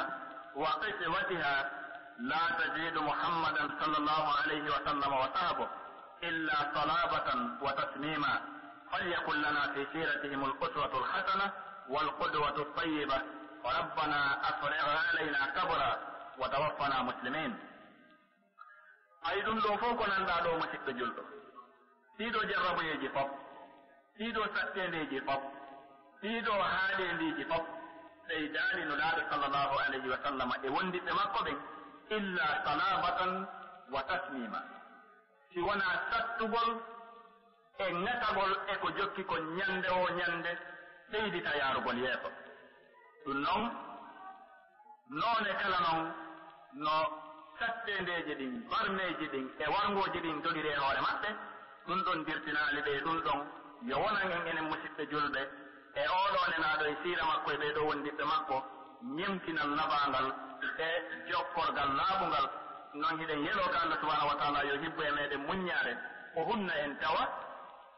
وقسوتها لا تزيد محمدا صلى الله عليه وسلم وصحبه إلا صلابة وتسميما، فليكن لنا في سيرتهم الأسوة الحسنة والقدوة الطيبة، وربنا أفرغ علينا صبرا وتوفنا مسلمين. Ay ɗum ɗo fof ko nanɗaa ɗo, musiɗɗo julɗo. Ɗii ɗo jarraboyeeji fof, ɗii ɗo satteendeeji fof, ɗii ɗo haaɗeendiiji fof, ɓeydaani Nulaaɗo sallallahu alayhi wa sallam e wondiɓɓe makko ɓen, illa salabatan wa tasmima. Si wonaa sattugol e ŋatagol e ko jokki kon ñande o ñande, ɓeydita yaarugol yeeso. Ɗum noon, noone kala noon no satteendeeji ɗin, barmeeji ɗin e warngooji ɗin dogiri e hoore maɓɓe, ɗum ɗon dirtinaali ɓe e ɗum ɗon. Yo wonan en enen musiɓɓe julɓe e oo ɗoo nenaaɗo e siira makko e ɓee ɗoo wondiɓɓe makko, ñemtinal naɓaangal e jokkorgal laaɓungal. Noon hiɗen yeloo ka Allah subhanahu wa taala yo hibbo e meɗen muññaare, o hunna en tawa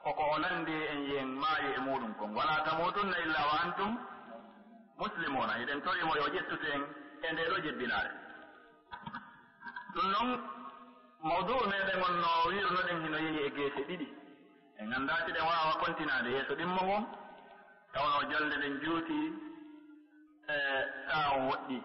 koko o lanndi en, yen maayu e muuɗum kon. Wala tamutunna illa wa antum muslimuna. Hiɗen tori mo yo ƴettutu en e ndee ɗoo jebbinaare. Ɗum noon, mawdu'u meɗen on no wi'runoɗen hino yehi e geese ɗiɗi. En anndaa si ɗen waawa kontinaade yeeso ɗimmo ngon, tawnoo jolde ɗen juuti e taa on woɗɗi.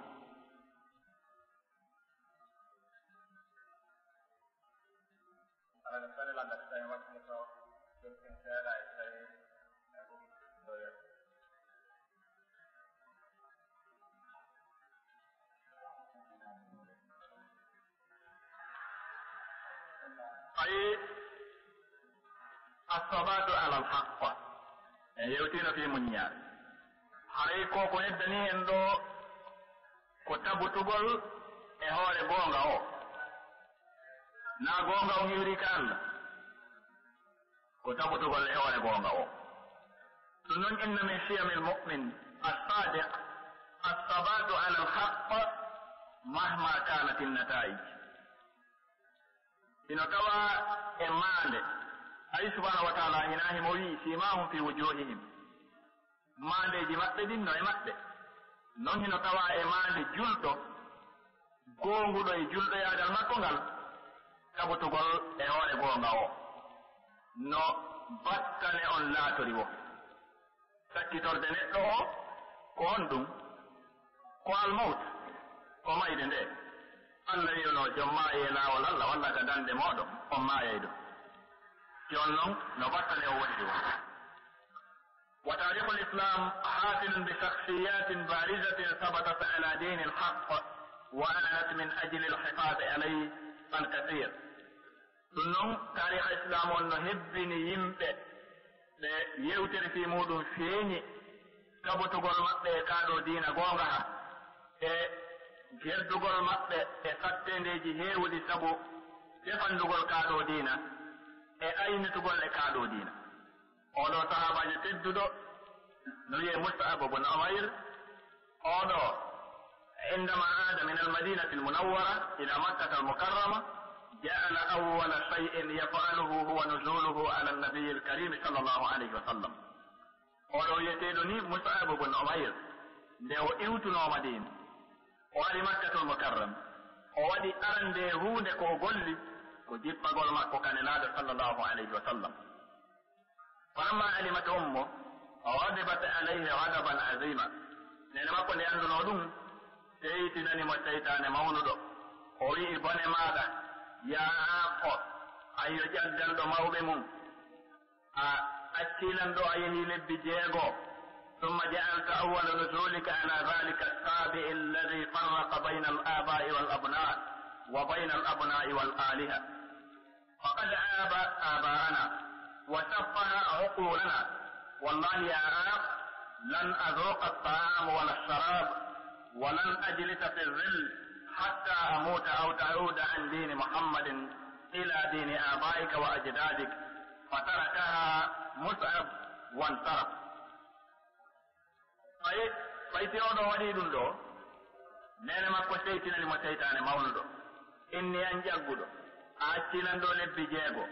Ay, assabaatu alal haqq. En yewtiino fii muññaare. Haray ko ko heddani en ɗoo ko tabutugol e hoore goonga o. Na goonga o hiwri ka Allah. Ko tabutugol e hoore goonga o. Ɗum noon, inna min siyamil mu'min as-sadiq as-sabatu ala al-haqq mahma kanat an-nata'ij. Hino tawa e maande. Ay subhanahu wa ta'ala hina himo wi'i, "Simahum fi wujuhihim." Maandeeji maɓɓe ɗin no e maɓɓe. Non hino tawa e maande julɗo, goonguɗo e julɗoyaagal makko ngal, tabutugol e hoore goonga o. No battane on laatori wo. Sakkitorde neɗɗo o, ko honɗum? Ko almawt, ko mayde nde. Allah wi'uno, "Jom maayee laawol Allah, walla ka dande mooɗon, on maayay ɗum." Jooni non, no battane o woniri wo. وتاريخ الإسلام حافل بشخصيات بارزة ثبتت على دين الحق وعانت من أجل الحفاظ عليه الكثير. Ɗum noon, taariha Islaam on no hebbini yimɓe ɓe yewtere fii muuɗum feeñi, tabotugol maɓɓe e kaa ɗoo diina goonga ha, e gerdugol maɓɓe e satteendeeji heewuɗi sabu defandugol kaa ɗoo diina, e aynitugol e kaa ɗoo diina. Oɗo sahaabaajo tedduɗo no wi'ee Mus'ab ibn Umayr, oɗo, عندما عاد من المدينة المنورة إلى مكة المكرمة، جعل أول شيء يفعله هو نزوله على النبي الكريم صلى الله عليه وسلم. Oɗo wi'eteeɗo ni Mus'ab ibn Umayr, nde o iwtunoo Madiina, o ari Makkatul Mukarram, o waɗi arande huunde ko o golli, ko jippagol makko ka Nelaaɗo sallallahu alayhi wa sallam. فلما علمت أمه غضبت عليه غضبا عظيما. Neene makko nde anndunoo ɗum, seytinani mo seytaane mawnuɗo. O wi'i, "Bone maaɗa, yaa aaɓɓo, an yo ƴagganɗo mawɓe mum. A accii lan ɗo a yehii lebbi jeego. ثم جعلت أول نزولك على ذلك السابع الذي فرق بين الآباء والأبناء وبين الأبناء والآلهة." فقد عاب آباءنا وسفه عقولنا. والله يا آب، لن أذوق الطعام ولا الشراب ولن أجلس في الظل حتى أموت أو تعود عن دين محمد إلى دين آبائك وأجدادك. فتركها مصعب وانصرف. Ɓay, ɓay si oɗo waɗii ɗum ɗo, neene makko seytinani mo seytaane mawnuɗo. Inni an ƴagguɗo, a accii lan ɗo lebbi jeego.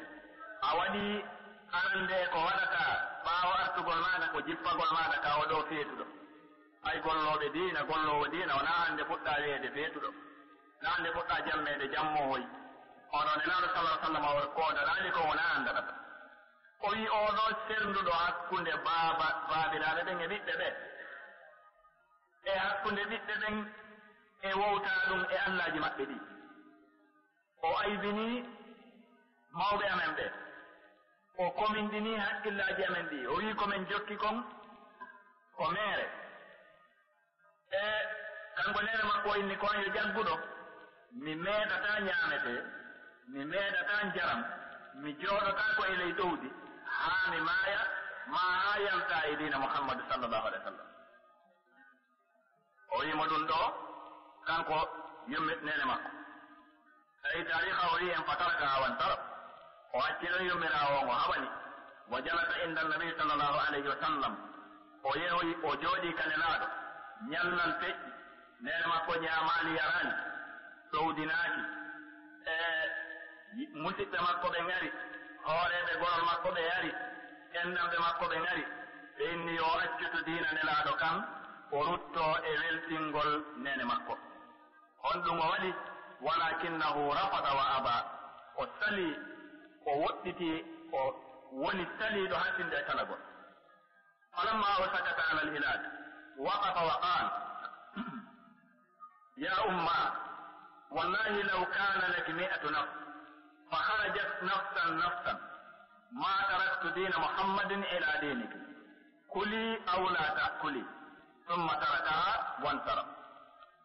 A waɗii arande e ko waɗata ɓaawo Tugol maaɗa ko jippagol maaɗa ka o ɗo feetuɗo. Ay gollooɓe diina, golloowo diina, wonaa hannde fuɗɗaa wiyeede feetuɗo. Na hannde fuɗɗaa jammeede jammoowoy. Ono Nelaaɗo sallallahu alaihi wasallam o koodanaali ko wonaa anndanata. O wi'i oo ɗoo sernduɗo hakkunde baaba, baabiraaɓe ɓen e ɓiɓɓe ɓe. E hakkunde ɓiɓɓe ɓen e wowtaa ɗum e allaaji maɓɓe ɗi. O aybinii mawɓe amen ɓe. O kominɗinii hakkillaaji amen ɗi. O wi'i ko men jokki kon ko meere. E kanko neene makko o inni ko an yo jagguɗo. Mi meeɗataa ñaametee, mi meeɗataa njaram, mi jooɗotaako e ley ɗowdi haa mi maaya, maa haa yalta e diina Muhammadu sallallahu alaihi wasallam. O wi'i mo ɗum ɗoo, kanko yummi neene makko. Tawi taariha o wi'i en fataraka awan taraf. O acci ɗon yummiraawo on o haɓani. Wa jalasa inda nabi sallallahu alaihi wasallam. O yehoyi, o jooɗii ka Nelaaɗo. Ñallal feƴƴi. Neene makko ñaamaali yaraali. Ɗowdinaaki. E Musiɓɓe makko ɓe ngari, hooreeɓe gorol makko ɓe ari, enɗanɓe makko ɓe ngari, ɓe inni yo o accutu diina Nelaaɗo kan, o ruttoo e weltingol neene makko. Honɗum o waɗi? Walakinnahu rafada wa aba. O salii, o woɗɗitii, o woni saliiɗo hattinde e salagol. فلما أوشكت على الهلاك وقف وقال: يا أماه، والله لو كان لك مائة نفس فخرجت نفسا نفسا ما تركت دين محمد إلى دينك، كلي أو لا تأكلي. ثم تركها وانصرف.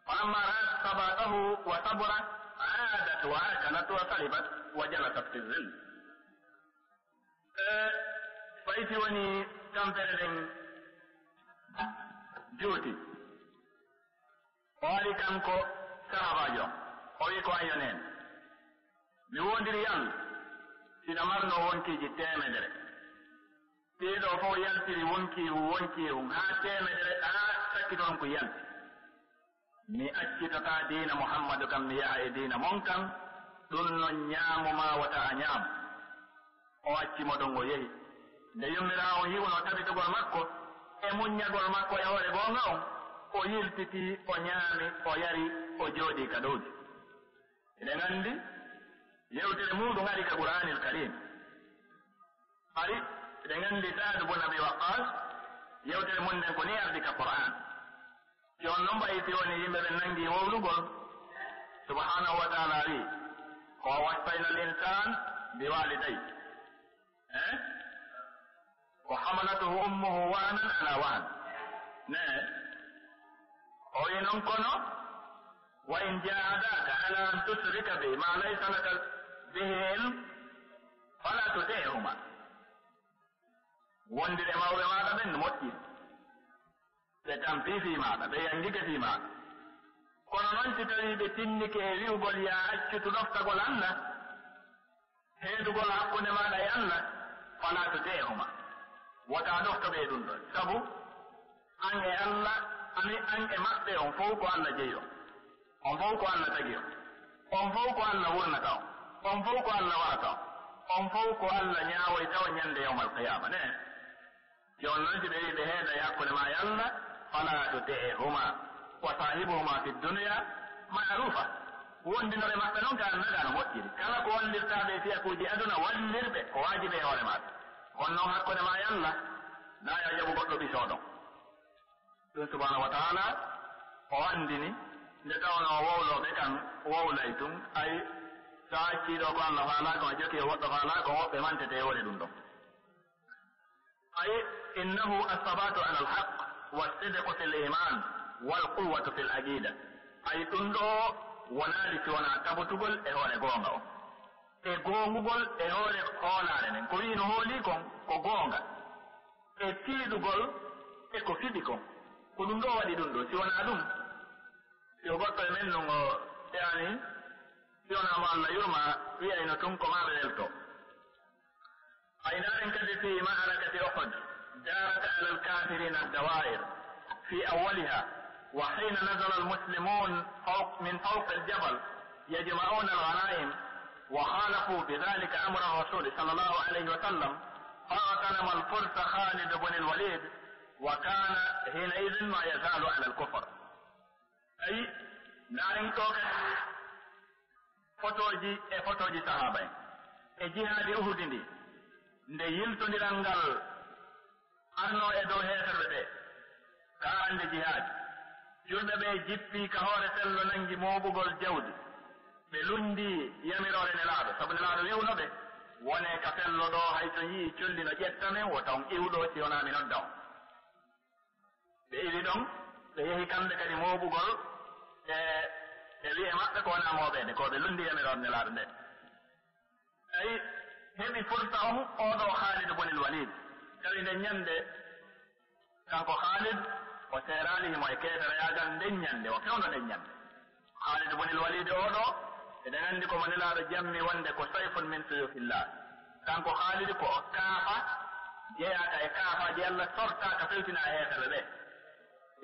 فلما رأت ثباته وصبره عادت وأكلت وشربت وجلست في الظل. E, fayti woni tampere nden juuti. O ari kanko sahaabaajo on. O wi ko an yo neen. Mi woondiri Yalla, sina marno wonkiiji teemedere. Ɗii ɗoo fof yaltiri wonkiihu, wonkiihu, haa teemedere, haa sakki toon ko yalti. Mi accitataa diina Muhammadu kan, mi yaha e diina mon kan, ɗum non ñaamu maa wota a ñaam. O acci mo ɗon, o yehi. Nde yummiraawo on yi'unoo tabitugol makko, e muññagol makko e hoore goonga on, o yiltitii, o ñaami, o yari, o jooɗii ka ɗowdi. Eɗen anndi, yewtere muuɗum ari ka Qur'aanil Kariim. Ari, eɗen anndi Sa'd bun Abi Waqqas, yewtere mum nden ko ni ardi ka Qur'aan. Si on non mbayi si woni yimɓe ɓen nangi wowlugol, subhanahu wa ta'ala wi, ko wassayna al insan bi walidayhi. Eh? Ko hamalatuhu ummuhu wahnan ala wahn. Ne? O wi non kono, wa in jahadaka ala an tushrika bi ma laysa laka bihi ilm, fala tuti'huma. Wondir e mawɓe maaɗa ɓen no moƴƴi. Ɓe tampii fii maaɗa, ɓe yanngike fii maaɗa. Kono non si tawii ɓe tinnike e wi'ugol yaa accu tu ɗoftagol Alla, heedugol hakkunde maaɗa e Alla, falaa tuti'huma. Wota ɗofto ɓe e ɗum ɗon. Sabu, an e Alla, ani an e maɓɓe on fow ko Alla jeyi on. On fow ko Alla tagi on. On fow ko Alla wurnata on. On fow ko Alla warata on. On fow ko Alla ñaawoyta on ñande yawmal qiyaama. Ne? Jooni non si ɓe wi'i ɓe heeda e hakkunde maa e Alla, falaa tuti'huma wa saahibuhuma fi dunya ma'rufa. Wondinore maɓɓe non ka annada no moƴƴiri. Kala ko wallirtaa ɓe e fiyakuuji aduna, wallir ɓe ko waajibi e hoore maaɗa. Kono non hakkunde maa e Alla, na yaa jaɓu goɗɗo ɓisoo ɗon. Ɗum subhanahu wa ta'ala o anndini, nde tawnoo wowlooɓe kan wowlay tun, ay, so a accii ɗo ko Alla faalaa kon, a jokii e woɗɗo faalaa kon, woɓɓe mantete e woni ɗum ɗon. Ay, innahu as-sabatu ala al-haqq was-sidqu fil iman wal quwwatu fil aqida. Ay, ɗum ɗo wonaali si wonaa tabutugol e hoore goonga on. E goongugol e hoore hoolaare nden. Ko wi'i no hoolii kon, ko goonga. E tiiɗugol e ko fiɓi kon. Ko ɗum ɗo waɗi ɗum ɗo. Si wonaa ɗum, si o goɗɗo e men nun o feyaani, si wonaa mo Alla yurma, wi'ayno tun ko maa ɓe welto. Ay, ndaaren kadi fii ma'arakati Uhud, darat ala al-kafirina ad-dawa'ir fi awwaliha, wa hina nazala al-muslimun fawq, min fawq al-jabal yajma'una al-ghanaim, wa khalafu bi dhalika amra ar-rasul sallallahu alayhi wa sallam, فاغتنم الفرس خالد بن الوليد، وكان حينئذ ما يزال على الكفر. Ayi, ndaaren ɗoo kadi fotooji e fotooji sahaaba en e jihaadi Uhudi ndi, nde yiltondiral ngal arnoo e dow heeferɓe ɓe ka arande jihaadi. Julɓe ɓe jippii ka hoore fello, nangi mooɓugol jawdi. Ɓe lunndii yamiroore Nelaaɗo, sabu Nelaaɗo wi'uno ɓe, "Wonee ka fello ɗoo, hay so on yi'ii colli no ƴetta men, wota on iw ɗoo si wonaa mi nodda on." Ɓe iwi ɗon, ɓe yehi kamɓe kadi mooɓugol e, e wi'e maɓɓe ko wonaa mooɓeede, ko ɓe lunndii yamiroore Nelaaɗo nde. Tawi heɓi fursa on, oo ɗoo Khaalid bunil Waliid. Tawi nden ñannde, kanko Khaalid, o seeraali himo e keeferayaagal nden ñannde, o fewndo nden ñannde. Khaalid bunil Waliid oo ɗoo, eɗen anndi ko mo Nelaaɗo jammi wonde ko sayfun min suyufillah. Kanko Khaalid ko o kaafa, jeyaaka e kaafaaji Alla, sortaaka fewtina e heeferɓe ɓe.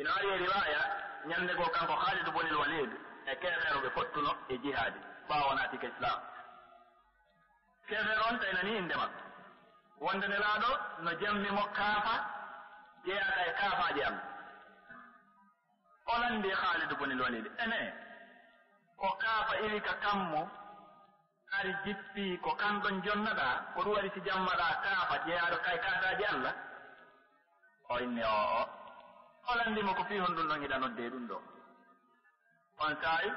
Ina ari e riwaaya, ñannde goo kanko Khaalid bunil Waliid e keefeero ɓe fottuno e jihaadi, ɓaawo naati ka Islaam. Keefeero on tawi nanii innde makko, wonde Nelaaɗo no jammi mo kaafa jeyaaka e kaafaaji am. O lanndii Khaalid bunil Waliid, "Enee, ko kaafa iwi ka kammu, ari jippii, ko kan ɗon jonnaɗaa? Ko ɗum waɗi si jammaɗaa kaafa jeyaaɗo kay kaafaaji Alla?" O inni, "Oo'o." O lanndii mo, "Ko fii honɗun ɗon hiɗa noddee ɗum ɗoo?" On saa'i,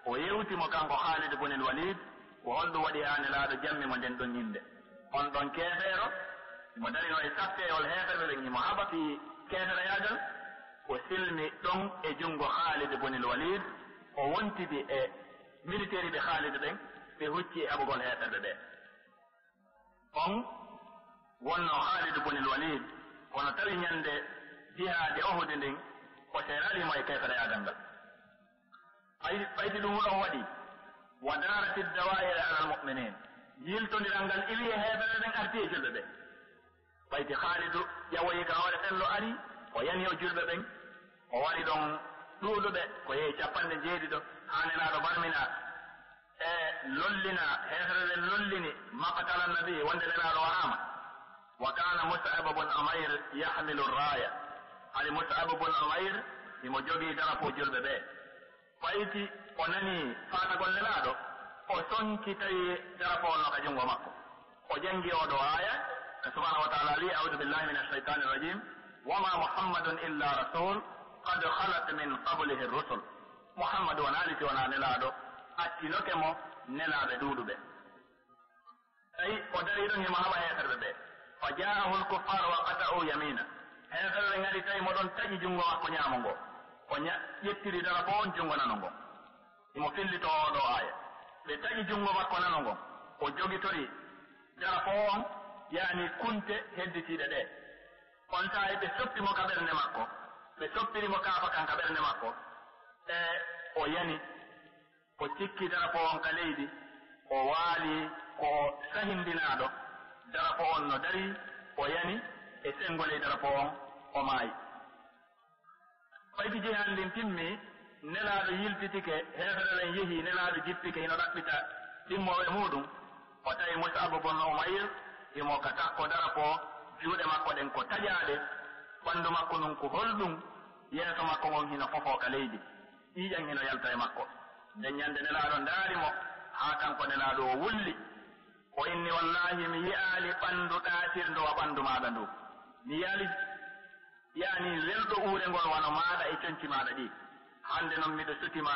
o yewti mo kanko Khaalid bunil Waliid, ko honɗum waɗi haa Nelaaɗo jammi mo nden ɗon innde. On ɗon keefeero, himo darinoo e saffeewol heeferɓe ɓen, himo haɓa fii keeferayaagal, o silmi ɗon e junngo Khaalid bunil Waliid, o wontidi e militeeri ɓe Khaalid ɓen, ɓe hucci e haɓugol heeferɓe ɓe. On wonnoo Khaalid bunil Waliid, kono tawi ñannde jihaadi Uhud ndin, o seeraali mo e keeferayaagal ngal. Ɓay-, ɓayti ɗum ɗon waɗi, "Wa daarati dawaa'iru alal mu'miniin." Yiltondiral ngal iwi e heeferɓe ɓen, arti e julɓe ɓen. Ɓayti Khaalidu ƴawoyi ka hoore fello, ari, o yani o julɓe ɓen, o wari ɗon ɗuuɗuɓe, ko yehi cappanɗe jeeɗiɗo, haa Nelaaɗo barmina e lollina, heeferɓe ɓen lollini, maqtala nabi, wonde Nelaaɗo waraama. Wa kaana Mus'ab bun Umayr yahmilu raaya. Hari Mus'ab bun Umayr himo jogii darapo julɓe ɓe. Ɓayti o nanii faatagol Nelaaɗo, o sonki tawi darapo on no ka junngo makko. O janngi oo ɗoo aaya, ka subhaanahu wa ta'aala wi'i, "A'uudu billaahi mina shaytaani rajiim. Wa maa Muhammadun illaa rasuul, qad khalat min qablihi rusul." Muhammadu wonaali si wonaa Nelaaɗo, accinoke mo nelaaɓe ɗuuɗuɓe. Tawi o darii ɗon himo haɓa heeferɓe ɓe. Fa jaa'ahul kuffaaru wa qata'u yamiina. Heeferɓe ɓen ngari tawi mo ɗon taƴi junngo makko ñaamo ngo. O ña-, ƴettiri darapo on junngo nano ngon. Himo fillitoo oo ɗoo aaya. Ɓe taƴi junngo makko nano ngon. O jogitori darapo on, yaani kunte hedditiiɗe ɗe. On saa'i ɓe soppi mo ka ɓernde makko. Ɓe soppiri mo kaafa kan ka ɓernde makko. E o yani. O cikki darapo on ka leydi, o waali ko o sahindinaaɗo. Darapo on no darii, o yani e senngo ley darapo on, o maayi. Ɓayti jihaadi ndin timmi, Nelaaɗo yiltitike, heeferɓe ɓen yehi, Nelaaɗo jippike, hino ɗaɓɓita ɗimmooɓe muuɗum. O tawi Mus'ab bun Umayr, himo ka takko darapo, juuɗe makko ɗen ko taƴaaɗe, ɓanndu makko ndun ko holɗum, yeeso makko ngon hino fofoo ka leydi. Ƴiiƴan hino yalta e makko. Nden ñande Nelaaɗo ndaari mo, haa kanko Nelaaɗo o wulli. O inni, "Wallaahi, mi yi'aali ɓanndu ɗaatirndu wa ɓanndu maaɗa ndu. Mi yi'aali, yaani, welɗo uurengol wano maaɗa e conci maaɗa ɗi. Hannde non miɗo suti ma,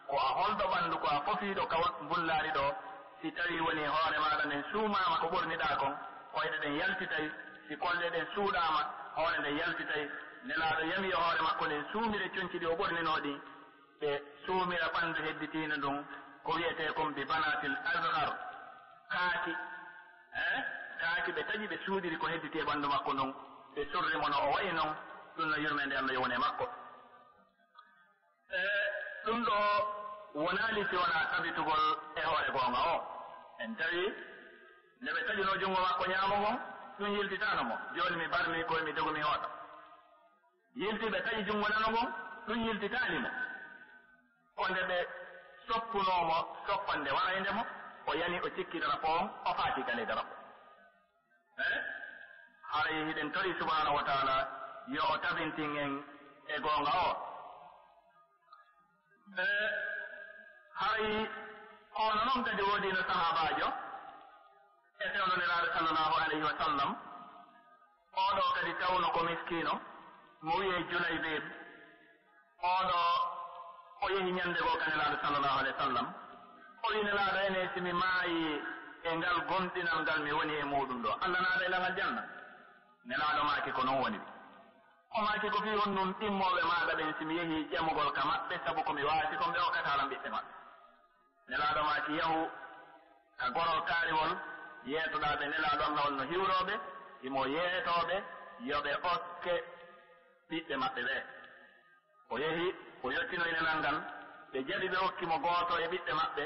ko a holɗo ɓanndu, ko a fofiiɗo ka wa-, mbullaari ɗoo. Si tawii wonii hoore maaɗa nden suumaama ko ɓorniɗaa kon, koyɗe ɗen yaltitay. Si koyɗe ɗen suuɗaama, hoore nden yaltitay." Nelaaɗo yami yo hoore makko nden suumire conci ɗi o ɓorninoo ɗin. Ɓe suumira ɓanndu hedditiindu ndun, ko wi'etee kon bi banaatil azhar, kaaki, eh? Kaaki ɓe taƴi, ɓe suuɗiri ko hedditii e ɓanndu makko ndun, ɓe surri mo no o wa'i non, ɗun no yurmeende Alla yo won e makko. E ɗun ɗoo wonaali si wonaa tabitugol e hoore goonga o. En tawi nde ɓe taƴunoo junngo makko ñaamo ngon, ɗun yiltitaano mo. Jooni mi barmii koy, mi dogu mi hoota. Yilti ɓe taƴi junngo nano ngon, ɗun yiltitaali mo. Ko nde ɓe soppunoo mo soppande waraynde mo, o yani o cikki darapo on, o faati ka ley darapo. Eh? Haray hiɗen tori subhaanahu wa taala yo o tabintin en e goonga o. E haray ko hono non kadi woodino sahaabaajo e fewndo Nelaaɗo sallallahu alayhi wa sallam. Oo ɗoo kadi tawno ko miskiino, mo wiyee Julaybib. Oo ɗoo, o yehi ñannde goo ka Nelaaɗo sallallahu alayhi wa sallam. O wii, "Nelaaɗo, ene si mi maayi e ngal gomɗinal ngal mi woni e muuɗum ɗoo, Alla naatay lan aljanna?" Nelaaɗo maaki, "Ko non woniri." O maaki, "Ko fii honɗun immooɓe maaɗa ɓen, si mi yehii ƴamugol ka maɓɓe, sabu ko mi waasi kon, ɓe okkataa lan ɓiɓɓe maɓɓe?" Nelaaɗo maaki, "Yahu ka gorol kaariwol, yeetoɗaa ɓe Nelaaɗo Alla on no hiwroo ɓe, himo yeetoo ɓe yo ɓe okke ɓiɓɓe maɓɓe ɓee." O yehi, o yottinoyi nelal ngal, ɓe jaɓi ɓe okki mo gooto e ɓiɓɓe maɓɓe.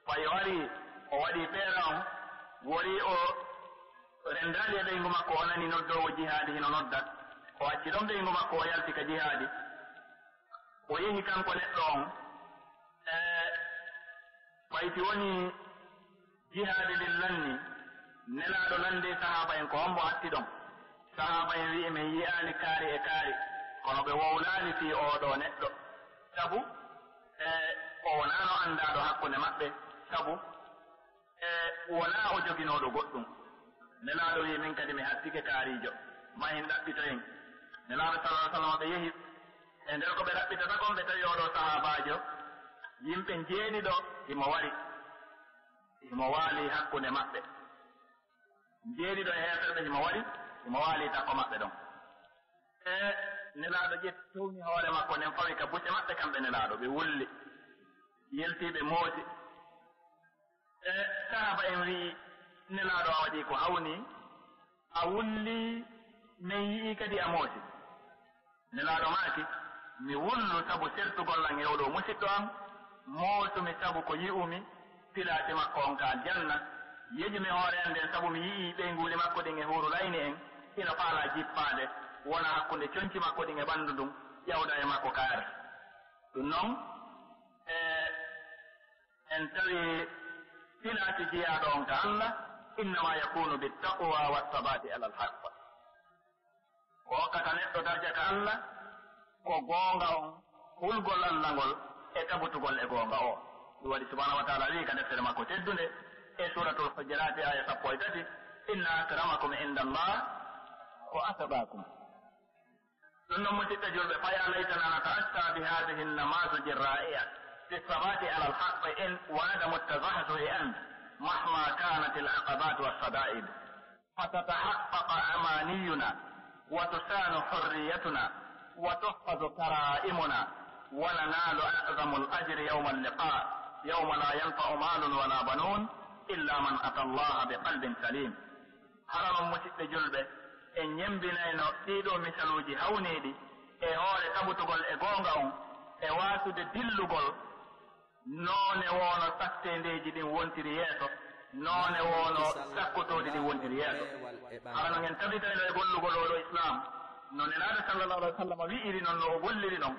Ɓay o arii, o waɗii feere on, worii o renndaali e ɓeyngu makko, o nani noddoowo jihaadi hino nodda. O acci ɗon ɓeyngu makko, o yalti ka jihaadi. O yehi kanko neɗɗo on, e ɓay si wonii jihaadi ndin lanni, Nelaaɗo lanndii sahaaba en, "Ko hombo hatti ɗon?" Sahaaba en wi'i, "Men yi'aali kaari e kaari, kono ɓe wowlaali fii oo ɗoo neɗɗo. Sabu, e, o wonaano anndaaɗo hakkunde maɓɓe, sabu, e, wonaa o joginooɗo goɗɗum." Nelaaɗo wi'i, "Min kadi mi hattike kaariijo, mahin ɗaɓɓitoyen." Nelaaɗo sallallahu alaihi wasallam ɓe yehi, e nder ko ɓe ɗaɓɓitata kon, ɓe tawi oo ɗoo sahaabaajo, yimɓe njeeɗiɗo himo wari. Himo waali hakkunde maɓɓe. Njeeɗiɗo e heeferɓe himo wari, himo waali takko maɓɓe ɗon. E Nelaaɗo ƴetti, towni hoore makko nden, fawi ka bu'e maɓɓe kamɓe Nelaaɗo, ɓe wulli, yeltii ɓe moosi. E sahaaba en wi'i, "Nelaaɗo, a waɗii ko hawnii, a wulli, men yi'ii kadi a moosi." Nelaaɗo maaki, "Mi wullu sabu sertugol lan e oo ɗoo musiɗɗo an, moosumi sabu ko yi'umi filaati makko on ka aljanna. Yeƴumi hoore an nden sabu mi yi'ii ɓeynguuli makko ɗin e huurul ayni en, hino faalaa jippaade, wona hakkunde conci makko ɗin e ɓanndu ndun, ƴawda e makko ka arte." Ɗun non, e, en tawi filaati jiyaaɗo on ka Alla, "Innama yakunu bittaqwa wassabati alal haqq." Ko hokkata neɗɗo darja ka Alla, ko goonga on, hulgol Alla ngol, e tabutugol e goonga o. Ɗum waɗi subhanahu wa taala wi'i ka deftere makko teddunde, e Suratul Hujuraati, aya sappo e tati, "Inna akramakum inda Allah ko atqakum." Ɗum noon, musidɓe julɓe, fa ya laytana nata'assa bi hadhihi an-namazuj ar-ra'i'a fi ath-thabati ala al-haqq wa adam at-tazahzuh anhu mahma kanat al-aqabat was-sada'ib. فتتحقق أمانينا وتصان حريتنا وتحفظ كرائمنا وننال أعظم الأجر يوم اللقاء يوم لا ينفع مال ولا بنون إلا من أتى الله بقلب سليم. Hara non, musidɓe julɓe, en ñembinayno ɗiɗo misaluuji hawniiɗi e hoore tabutugol e goonga on e waasude dillugol noone woono satteendeeji ɗin wontiri yeeso, noone woono sakkotooɗi ɗin wontiri yeeso. Hara no en tabitayno e gollugol oo ɗoo Islaam, no Nelaaɗo sallallahu alaihi wa sallam wi'iri non, no o golliri non,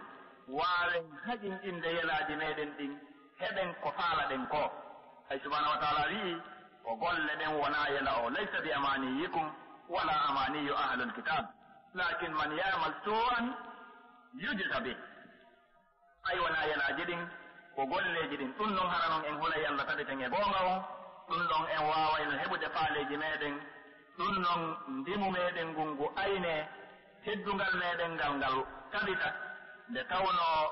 waawen haƴinɗinde yelaaji meɗen ɗin, heɓen ko faalaɗen koo. Hay subhanahu wa taala wi'i, ko golle ɗen wonaa yela o, "Laysa bi amaniyikum wala amaniyu ahlul kitab, lakin man ya'mal su'an yujza bih." Ay wonaa yelaaji ɗin, ko golleeji ɗin. Ɗum ɗon hara non en hulay Alla, tabiten e goonga on. Ɗum ɗon en waawayno heɓude faaleeji meɗen. Ɗum ɗon ndimu meɗen ngun ngu aynee, teddungal meɗen ngal ngal tabita. Nde tawnoo,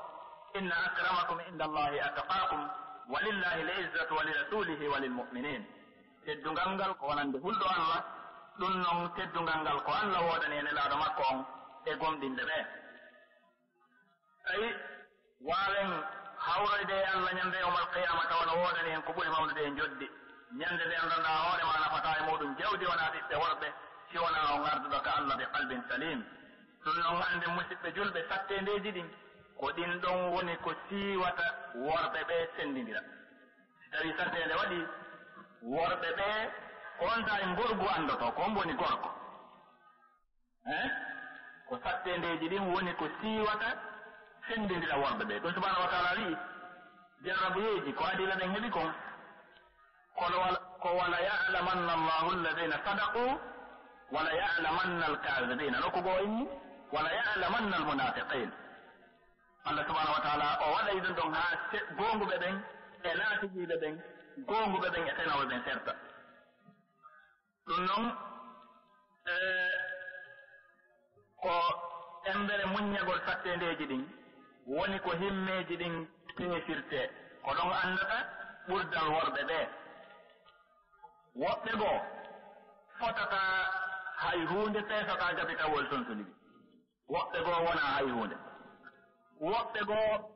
"Inna akramakum inda Allahi atqakum, wa lillahi al-izzatu wa li rasulihi wa lil mu'minin." Teddungal ngal ko wonande hulɗo Alla, ɗum ɗon teddungal ngal ko Alla woodani e Nelaaɗo makko on e gomɗinɓe ɓe. Tawi waawen hawroyde e Alla ñande yawmal qiyaama, tawa no woodani en ko ɓuri mawnude e njoɓdi. Ñande nde anndanɗaa hoore maa nafataa e muuɗum jawdi wonaa ɓiɓɓe worɓe, si wonaa on arduɗo ka Alla bi qalbin salim. Ɗum non, annden, musidɓe julɓe, satteendeeji ɗin, ko ɗin ɗon woni ko siiwata worɓe ɓe senndindira. Si tawii satteende waɗii, worɓe ɓe, ko on saa'i ngorgu anndotoo ko hombo woni gorko. Eh? Ko satteendeeji ɗin woni ko siiwata senndindira worɓe ɓe. Ɗum subhanahu wa taala wi'i, jarrabuyeeji ko adii la ɗen heɓi kon. Kono wala, ko wala ya'lamanna Allahu alladhina sadaqu "Wala ya'lamanna al-kaazibina." Nokku goo inni, "Wala ya'lamanna al-munaafiqiin." Allah subhanahu wa ta'ala o waɗay ɗum ɗon haa se-, goonguɓe ɓen e naatigiiɓe ɓen, goonguɓe ɓen e fenooɓe ɓen serta. Ɗum non, e, ko embere muññagol satteendeeji ɗin woni ko himmeeji ɗin peesirtee. Ko ɗon anndata ɓurdal worɓe ɓee. Woɓɓe goo fotataa hay huunde, peesataa gabitawol tontoniri. Woɓɓe goo wonaa hay huunde. Woɓɓe goo